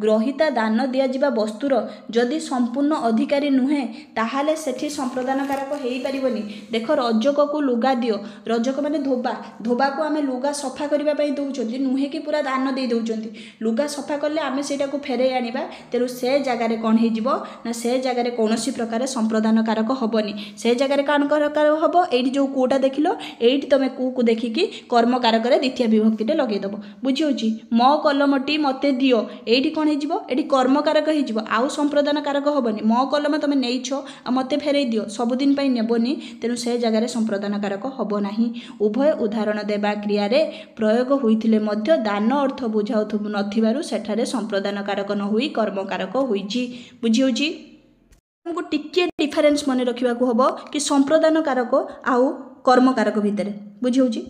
ଗ୍ରହୀତା ଦାନ ଦିଆଯିବା ବସ୍ତୁର ଯଦି ସମ୍ପୂର୍ଣ୍ଣ ଅଧିକାରୀ ନୁହେଁ ତାହେଲେ ସେଠି ସମ୍ପ୍ରଦାନ କାରକ ହେଇପାରିବନି। ଦେଖ, ରଜକକୁ ଲୁଗା ଦିଅ, ରଜକ ମାନେ ଧୋବା, ଧୋବାକୁ ଆମେ ଲୁଗା ସଫା କରିବା ପାଇଁ ଦେଉଛନ୍ତି, ନୁହେଁ କି ପୁରା ଦାନ ଦେଇ ଦେଉଛନ୍ତି। ଲୁଗା ସଫା କଲେ ଆମେ ସେଇଟାକୁ ଫେରେଇ ଆଣିବା। ତେଣୁ ସେ ଜାଗାରେ କ'ଣ ହେଇଯିବ ନା ସେ ଜାଗାରେ କୌଣସି ପ୍ରକାର ସମ୍ପ୍ରଦାନ କାରକ ହେବନି। ସେ ଜାଗାରେ କ'ଣ କାରକ ହେବ? ଏଇଠି ଯେଉଁ କୁଟା ଦେଖିଲ, ଏଇଠି ତୁମେ କୁକୁ ଦେଖିକି କର୍ମକାରକରେ ଦ୍ୱିତୀୟ ବିଭକ୍ତିଟେ ଲଗେଇଦେବ। ବୁଝି ହେଉଛି? ମୋ କଲମଟି ମୋତେ ଦିଅ, ଏଇଠି କ'ଣ ହେଇଯିବ? ଏଠି କର୍ମକାରକ ହେଇଯିବ, ଆଉ ସମ୍ପ୍ରଦାନ କାରକ ହେବନି। ମୋ କଲମ ତୁମେ ନେଇଛ ଆଉ ମୋତେ ଫେରେଇ ଦିଅ, ସବୁଦିନ ପାଇଁ ନେବନି, ତେଣୁ ସେ ଜାଗାରେ ସମ୍ପ୍ରଦାନ କାରକ ହେବ ନାହିଁ। ଉଭୟ ଉଦାହରଣ ଦେବା କ୍ରିୟାରେ ପ୍ରୟୋଗ ହୋଇଥିଲେ ମଧ୍ୟ ଦାନ ଅର୍ଥ ବୁଝାଉ ନଥିବାରୁ ସେଠାରେ ସମ୍ପ୍ରଦାନ କାରକ ନ ହୋଇ କର୍ମକାରକ ହୋଇଛି। ବୁଝି ହେଉଛି? ଆମକୁ ଟିକିଏ ଡିଫରେନ୍ସ ମନେ ରଖିବାକୁ ହେବ କି ସମ୍ପ୍ରଦାନ କାରକ ଆଉ କର୍ମକାରକ ଭିତରେ। ବୁଝି ହେଉଛି?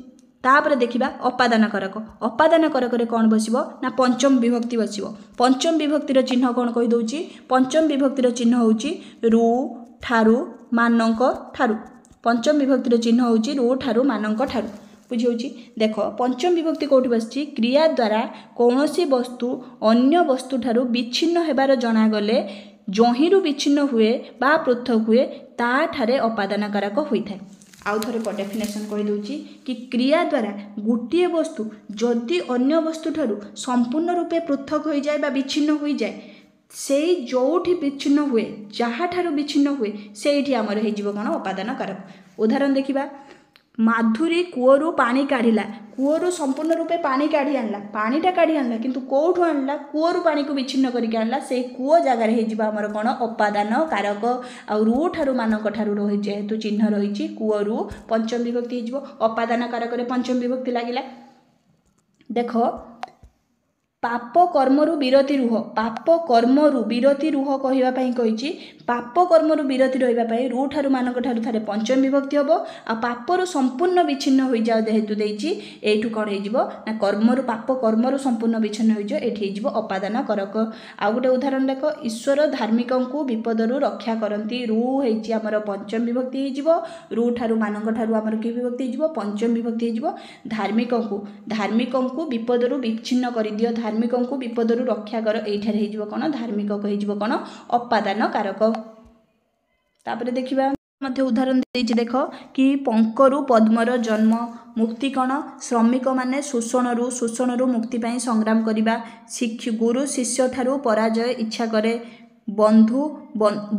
ତାପରେ ଦେଖିବା ଅପାଦାନ କାରକ। ଅପାଦାନ କାରକରେ କ'ଣ ବସିବ ନା ପଞ୍ଚମ ବିଭକ୍ତି ବସିବ। ପଞ୍ଚମ ବିଭକ୍ତିର ଚିହ୍ନ କ'ଣ କହିଦେଉଛି? ପଞ୍ଚମ ବିଭକ୍ତିର ଚିହ୍ନ ହେଉଛି ରୁ ଠାରୁ ମାନଙ୍କ ଠାରୁ। ପଞ୍ଚମ ବିଭକ୍ତିର ଚିହ୍ନ ହେଉଛି ରୁ ଠାରୁ ମାନଙ୍କ ଠାରୁ। ବୁଝି ହେଉଛି? ଦେଖ, ପଞ୍ଚମ ବିଭକ୍ତି କେଉଁଠି ବସିଛି? କ୍ରିୟା ଦ୍ୱାରା କୌଣସି ବସ୍ତୁ ଅନ୍ୟ ବସ୍ତୁଠାରୁ ବିଚ୍ଛିନ୍ନ ହେବାର ଜଣାଗଲେ ଯହିଁରୁ ବିଚ୍ଛିନ୍ନ ହୁଏ ବା ପୃଥକ ହୁଏ ତାଠାରେ ଅପାଦାନ କାରକ ହୋଇଥାଏ। ଆଉ ଥରେ ଡେଫିନେସନ୍ କହିଦେଉଛି କି କ୍ରିୟା ଦ୍ୱାରା ଗୋଟିଏ ବସ୍ତୁ ଯଦି ଅନ୍ୟ ବସ୍ତୁଠାରୁ ସମ୍ପୂର୍ଣ୍ଣ ରୂପେ ପୃଥକ ହୋଇଯାଏ ବା ବିଚ୍ଛିନ୍ନ ହୋଇଯାଏ, ସେଇ ଯେଉଁଠି ବିଚ୍ଛିନ୍ନ ହୁଏ, ଯାହାଠାରୁ ବିଚ୍ଛିନ୍ନ ହୁଏ, ସେଇଠି ଆମର ହେଇଯିବ କ'ଣ? ଅପାଦାନ କାରକ। ଉଦାହରଣ ଦେଖିବା, ମାଧୁରୀ କୂଅରୁ ପାଣି କାଢ଼ିଲା। କୂଅରୁ ସମ୍ପୂର୍ଣ୍ଣ ରୂପେ ପାଣି କାଢ଼ି ଆଣିଲା, ପାଣିଟା କାଢ଼ି ଆଣିଲା, କିନ୍ତୁ କେଉଁଠୁ ଆଣିଲା? କୂଅରୁ ପାଣିକୁ ବିଚ୍ଛିନ୍ନ କରିକି ଆଣିଲା। ସେଇ କୂଅ ଜାଗାରେ ହେଇଯିବ ଆମର କ'ଣ? ଅପାଦାନ କାରକ। ଆଉ ରୁ ଠାରୁ ମାନଙ୍କ ଠାରୁ ରହି ଯେହେତୁ ଚିହ୍ନ ରହିଛି, କୂଅରୁ ପଞ୍ଚମ ବିଭକ୍ତି ହେଇଯିବ, ଅପାଦାନ କାରକରେ ପଞ୍ଚମ ବିଭକ୍ତି ଲାଗିଲା। ଦେଖ, ପାପ କର୍ମରୁ ବିରତି ରୁହ, ପାପ କର୍ମରୁ ବିରତି ରୁହ କହିବା ପାଇଁ କହିଛି। ପାପ କର୍ମରୁ ବିରତି ରହିବା ପାଇଁ ରୁ ଠାରୁ ମାନଙ୍କ ଠାରୁ ଥରେ ପଞ୍ଚମ ବିଭକ୍ତି ହେବ। ଆଉ ପାପରୁ ସମ୍ପୂର୍ଣ୍ଣ ବିଚ୍ଛିନ୍ନ ହୋଇଯାଅ ଯେହେତୁ ଦେଇଛି, ଏଇଠୁ କ'ଣ ହେଇଯିବ ନା କର୍ମରୁ, ପାପ କର୍ମରୁ ସମ୍ପୂର୍ଣ୍ଣ ବିଚ୍ଛିନ୍ନ ହୋଇଯିବ, ଏଇଠି ହେଇଯିବ ଅପାଦାନ କରକ। ଆଉ ଗୋଟେ ଉଦାହରଣ ଦେଖ, ଈଶ୍ୱର ଧାର୍ମିକଙ୍କୁ ବିପଦରୁ ରକ୍ଷା କରନ୍ତି। ରୁ ହେଇଛି ଆମର ପଞ୍ଚମ ବିଭକ୍ତି ହେଇଯିବ। ରୁ ଠାରୁ ମାନଙ୍କ ଠାରୁ ଆମର କି ବିଭକ୍ତି ହେଇଯିବ? ପଞ୍ଚମ ବିଭକ୍ତି ହେଇଯିବ। ଧାର୍ମିକଙ୍କୁ, ଧାର୍ମିକଙ୍କୁ ବିପଦରୁ ବିଚ୍ଛିନ୍ନ କରିଦିଅ, ଧାର୍ମିକଙ୍କୁ ବିପଦରୁ ରକ୍ଷା କର, ଏଇଠାରେ ହେଇଯିବ କ'ଣ? ଧାର୍ମିକ ହେଇଯିବ କ'ଣ? ଅପାଦାନ କାରକ। ତାପରେ ଦେଖିବା ମଧ୍ୟ ଉଦାହରଣ ଦେଇଛି ଦେଖ କି ପଙ୍କରୁ ପଦ୍ମର ଜନ୍ମ। ମୁକ୍ତି କ'ଣ? ଶ୍ରମିକମାନେ ଶୋଷଣରୁ ମୁକ୍ତି ପାଇଁ ସଂଗ୍ରାମ କରିବା। ଗୁରୁ ଶିଷ୍ୟ ଠାରୁ ପରାଜୟ ଇଚ୍ଛା କରେ। ବନ୍ଧୁ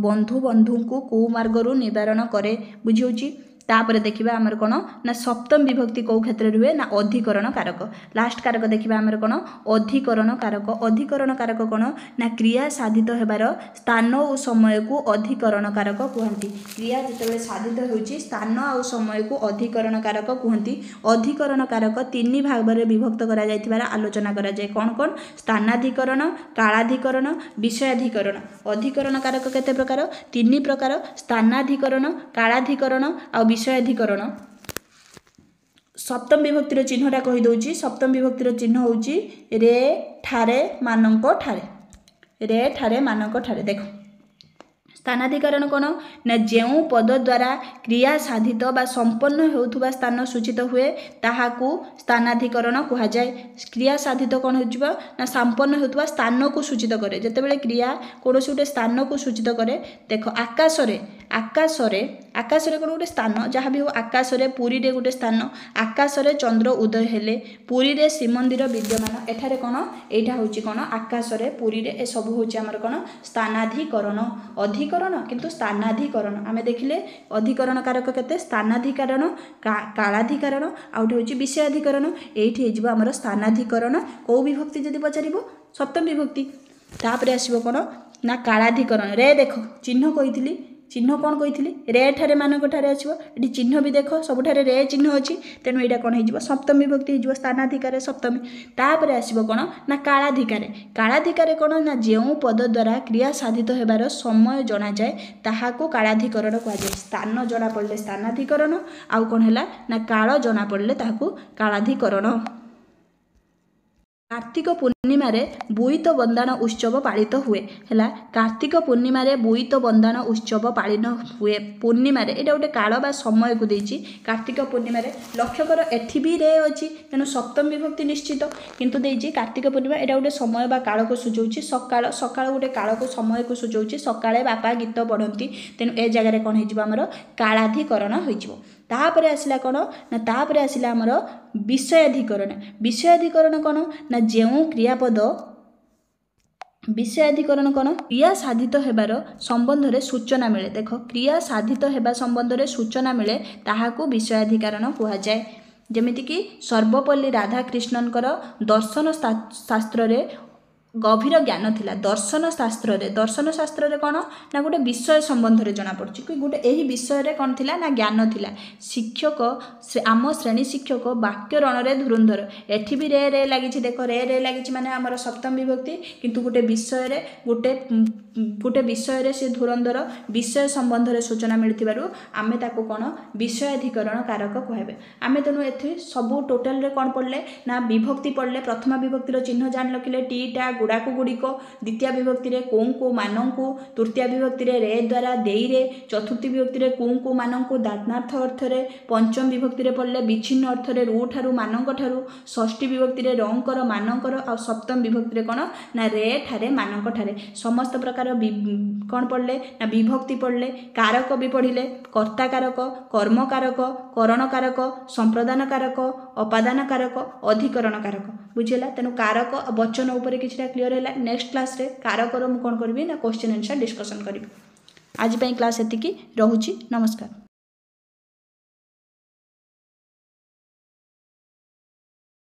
ବନ୍ଧୁ ବନ୍ଧୁଙ୍କୁ କୁମାର୍ଗରୁ ନିବାରଣ କରେ। ବୁଝିହେଉଛି? ତାପରେ ଦେଖିବା ଆମର କ'ଣ ନା ସପ୍ତମ ବିଭକ୍ତି କେଉଁ କ୍ଷେତ୍ରରେ ହୁଏ ନା ଅଧିକରଣ କାରକ। ଲାଷ୍ଟ କାରକ ଦେଖିବା ଆମର କ'ଣ? ଅଧିକରଣ କାରକ। ଅଧିକରଣ କାରକ କ'ଣ ନା କ୍ରିୟା ସାଧିତ ହେବାର ସ୍ଥାନ ଓ ସମୟକୁ ଅଧିକରଣ କାରକ କୁହନ୍ତି। କ୍ରିୟା ଯେତେବେଳେ ସାଧିତ ହେଉଛି, ସ୍ଥାନ ଆଉ ସମୟକୁ ଅଧିକରଣ କାରକ କୁହନ୍ତି। ଅଧିକରଣ କାରକ ତିନି ଭାଗରେ ବିଭକ୍ତ କରାଯାଇଥିବାର ଆଲୋଚନା କରାଯାଏ। କ'ଣ କ'ଣ? ସ୍ଥାନାଧିକରଣ, କାଳାଧିକରଣ, ବିଷୟାଧିକରଣ। ଅଧିକରଣ କାରକ କେତେ ପ୍ରକାର? ତିନି ପ୍ରକାର, ସ୍ଥାନାଧିକରଣ, କାଳାଧିକରଣ ଆଉ ବିଷୟାଧିକରଣ। ସପ୍ତମ ବିଭକ୍ତିର ଚିହ୍ନଟା କହିଦେଉଛି। ସପ୍ତମ ବିଭକ୍ତିର ଚିହ୍ନ ହେଉଛି ରେ, ଠାରେ, ମାନଙ୍କ ଠାରେ। ରେ, ଠାରେ, ମାନଙ୍କ ଠାରେ। ଦେଖ, ସ୍ଥାନାଧିକରଣ କ'ଣ ନା ଯେଉଁ ପଦ ଦ୍ୱାରା କ୍ରିୟା ସାଧିତ ବା ସମ୍ପନ୍ନ ହେଉଥିବା ସ୍ଥାନ ସୂଚିତ ହୁଏ, ତାହାକୁ ସ୍ଥାନାଧିକରଣ କୁହାଯାଏ। କ୍ରିୟା ସାଧିତ କ'ଣ ହେଉଥିବ ନା ସମ୍ପନ୍ନ ହେଉଥିବା ସ୍ଥାନକୁ ସୂଚିତ କରେ। ଯେତେବେଳେ କ୍ରିୟା କୌଣସି ଗୋଟେ ସ୍ଥାନକୁ ସୂଚିତ କରେ। ଦେଖ, ଆକାଶରେ, ଆକାଶରେ, ଆକାଶରେ କ'ଣ ଗୋଟେ ସ୍ଥାନ, ଯାହା ବି ହେଉ, ଆକାଶରେ, ପୁରୀରେ ଗୋଟେ ସ୍ଥାନ। ଆକାଶରେ ଚନ୍ଦ୍ର ଉଦୟ ହେଲେ, ପୁରୀରେ ଶ୍ରୀମନ୍ଦିର ବିଦ୍ୟମାନ। ଏଠାରେ କ'ଣ? ଏଇଟା ହେଉଛି କ'ଣ? ଆକାଶରେ, ପୁରୀରେ, ଏସବୁ ହେଉଛି ଆମର କ'ଣ? ସ୍ଥାନାଧିକରଣ। ଅଧିକରଣ କିନ୍ତୁ ସ୍ଥାନାଧିକରଣ। ଆମେ ଦେଖିଲେ ଅଧିକରଣ କାରକ କେତେ? ସ୍ଥାନାଧିକରଣ, କାଳାଧିକରଣ, ଆଉ ଗୋଟେ ହେଉଛି ବିଷୟାଧିକରଣ। ଏଇଠି ହେଇଯିବ ଆମର ସ୍ଥାନାଧିକରଣ। କେଉଁ ବିଭକ୍ତି ଯଦି ପଚାରିବ? ସପ୍ତମ ବିଭକ୍ତି। ତାପରେ ଆସିବ କ'ଣ ନା କାଳାଧିକରଣ। ରେ ଦେଖ, ଚିହ୍ନ କହିଥିଲି। ଚିହ୍ନ କ'ଣ କହିଥିଲି? ରେ, ଠାରେ, ମାନଙ୍କ ଠାରେ ଆସିବ। ଏଠି ଚିହ୍ନ ବି ଦେଖ, ସବୁଠାରେ ରେ ଚିହ୍ନ ଅଛି। ତେଣୁ ଏଇଟା କ'ଣ ହେଇଯିବ? ସପ୍ତମୀ ବିଭକ୍ତି ହେଇଯିବ। ସ୍ଥାନାଧିକାରେ ସପ୍ତମୀ। ତାପରେ ଆସିବ କ'ଣ ନା କାଳାଧିକାରେ। କାଳାଧିକାରେ କ'ଣ ନା ଯେଉଁ ପଦ ଦ୍ୱାରା କ୍ରିୟା ସାଧିତ ହେବାର ସମୟ ଜଣାଯାଏ, ତାହାକୁ କାଳାଧିକରଣ କୁହାଯାଏ। ସ୍ଥାନ ଜଣାପଡ଼ିଲେ ସ୍ଥାନାଧିକରଣ, ଆଉ କ'ଣ ହେଲା ନା କାଳ ଜଣାପଡ଼ିଲେ ତାହାକୁ କାଳାଧିକରଣ। କାର୍ତ୍ତିକ ପୂର୍ଣ୍ଣିମାରେ ବୋଇତ ବନ୍ଦାଣ ଉତ୍ସବ ପାଳିତ ହୁଏ। ହେଲା, କାର୍ତ୍ତିକ ପୂର୍ଣ୍ଣିମାରେ ବୋଇତ ବନ୍ଦାଣ ଉତ୍ସବ ପାଳିତ ହୁଏ। ପୂର୍ଣ୍ଣିମାରେ, ଏଇଟା ଗୋଟେ କାଳ ବା ସମୟକୁ ଦେଇଛି। କାର୍ତ୍ତିକ ପୂର୍ଣ୍ଣିମାରେ, ଲକ୍ଷ୍ୟ କର, ଏଠି ବି ରେ ଅଛି, ତେଣୁ ସପ୍ତମ ବିଭକ୍ତି ନିଶ୍ଚିତ। କିନ୍ତୁ ଦେଇଛି କାର୍ତ୍ତିକ ପୂର୍ଣ୍ଣିମା, ଏଇଟା ଗୋଟେ ସମୟ ବା କାଳକୁ ସୂଚାଉଛି। ସକାଳ, ସକାଳ ଗୋଟେ କାଳକୁ, ସମୟକୁ ସୂଚାଉଛି। ସକାଳେ ବାପା ଗୀତ ପଢ଼ନ୍ତି। ତେଣୁ ଏ ଜାଗାରେ କ'ଣ ହେଇଯିବ ଆମର? କାଳାଧିକରଣ ହୋଇଯିବ। ତାପରେ ଆସିଲା କ'ଣ ନା ତାପରେ ଆସିଲା ଆମର ବିଷୟାଧିକରଣ। ବିଷୟାଧିକରଣ କ'ଣ ନା ଯେଉଁ କ୍ରିୟାପଦ, ବିଷୟାଧିକରଣ କ'ଣ? କ୍ରିୟା ସାଧିତ ହେବାର ସମ୍ବନ୍ଧରେ ସୂଚନା ମିଳେ। ଦେଖ, କ୍ରିୟା ସାଧିତ ହେବା ସମ୍ବନ୍ଧରେ ସୂଚନା ମିଳେ, ତାହାକୁ ବିଷୟାଧିକରଣ କୁହାଯାଏ। ଯେମିତିକି ସର୍ବପଲ୍ଲୀ ରାଧାକ୍ରିଷ୍ଣନଙ୍କର ଦର୍ଶନ ଶାସ୍ତ୍ରରେ ଗଭୀର ଜ୍ଞାନ ଥିଲା। ଦର୍ଶନ ଶାସ୍ତ୍ରରେ, ଦର୍ଶନ ଶାସ୍ତ୍ରରେ କ'ଣ ନା ଗୋଟେ ବିଷୟ ସମ୍ବନ୍ଧରେ ଜଣାପଡ଼ୁଛି କି ଗୋଟେ ଏହି ବିଷୟରେ କ'ଣ ଥିଲା ନା ଜ୍ଞାନ ଥିଲା। ଶିକ୍ଷକ, ଆମ ଶ୍ରେଣୀ ଶିକ୍ଷକ ବାକ୍ୟରଣରେ ଧୁରନ୍ଧର। ଏଠି ବି ରେ ରେ ଲାଗିଛି। ଦେଖ, ରେ ରେ ଲାଗିଛି ମାନେ ଆମର ସପ୍ତମ ବିଭକ୍ତି। କିନ୍ତୁ ଗୋଟେ ବିଷୟରେ, ଗୋଟେ ବିଷୟରେ ସେ ଧୁରନ୍ଧର, ବିଷୟ ସମ୍ବନ୍ଧରେ ସୂଚନା ମିଳିଥିବାରୁ ଆମେ ତାକୁ କ'ଣ ବିଷୟାଧିକରଣ କାରକ କୁହାବେ ଆମେ। ତେଣୁ ଏଠି ସବୁ ଟୋଟାଲରେ କ'ଣ ପଢ଼ିଲେ ନା ବିଭକ୍ତି ପଢ଼ିଲେ। ପ୍ରଥମା ବିଭକ୍ତିର ଚିହ୍ନ ଜାଣି ରଖିଲେ, ଟି ଟା, ଗୁଡ଼ାକୁ, ଗୁଡ଼ିକ। ଦ୍ୱିତୀୟ ବିଭକ୍ତିରେ କୋଉଙ୍କୁ, ମାନଙ୍କୁ। ତୃତୀୟ ବିଭକ୍ତିରେ ରେ ଦ୍ୱାରା, ଦେଇରେ। ଚତୁର୍ଥୀ ବିଭକ୍ତିରେ କୁଙ୍କୁ, ମାନଙ୍କୁ, ଦାନାର୍ଥ ଅର୍ଥରେ। ପଞ୍ଚମ ବିଭକ୍ତିରେ ପଢ଼ିଲେ ବିଚ୍ଛିନ୍ନ ଅର୍ଥରେ, ରୁ ଠାରୁ, ମାନଙ୍କ ଠାରୁ। ଷଷ୍ଠୀ ବିଭକ୍ତିରେ ରଙ୍କର, ମାନଙ୍କର। ଆଉ ସପ୍ତମ ବିଭକ୍ତିରେ କ'ଣ ନା ରେ, ଠାରେ, ମାନଙ୍କ ଠାରେ। ସମସ୍ତ ପ୍ରକାର କ'ଣ ପଢ଼ିଲେ ନା ବିଭକ୍ତି ପଢ଼ିଲେ, କାରକ ବି ପଢ଼ିଲେ, କର୍ତ୍ତା କାରକ, କର୍ମ କାରକ, କରଣ କାରକ, ସମ୍ପ୍ରଦାନ କାରକ, ଅପାଦାନ କାରକ, ଅଧିକରଣ କାରକ। ବୁଝିହେଲା? ତେଣୁ କାରକ ବଚନ ଉପରେ କିଛିଟା କ୍ଲିଅର ହେଲା। ନେକ୍ସଟ କ୍ଲାସ୍ରେ କାରକର ମୁଁ କ'ଣ କରିବି ନା କ୍ୱେଶ୍ଚନ୍ ଆନ୍ସର୍ ଡିସ୍କସନ୍ କରିବି। ଆଜି ପାଇଁ କ୍ଲାସ୍ ଏତିକି ରହୁଛି। ନମସ୍କାର।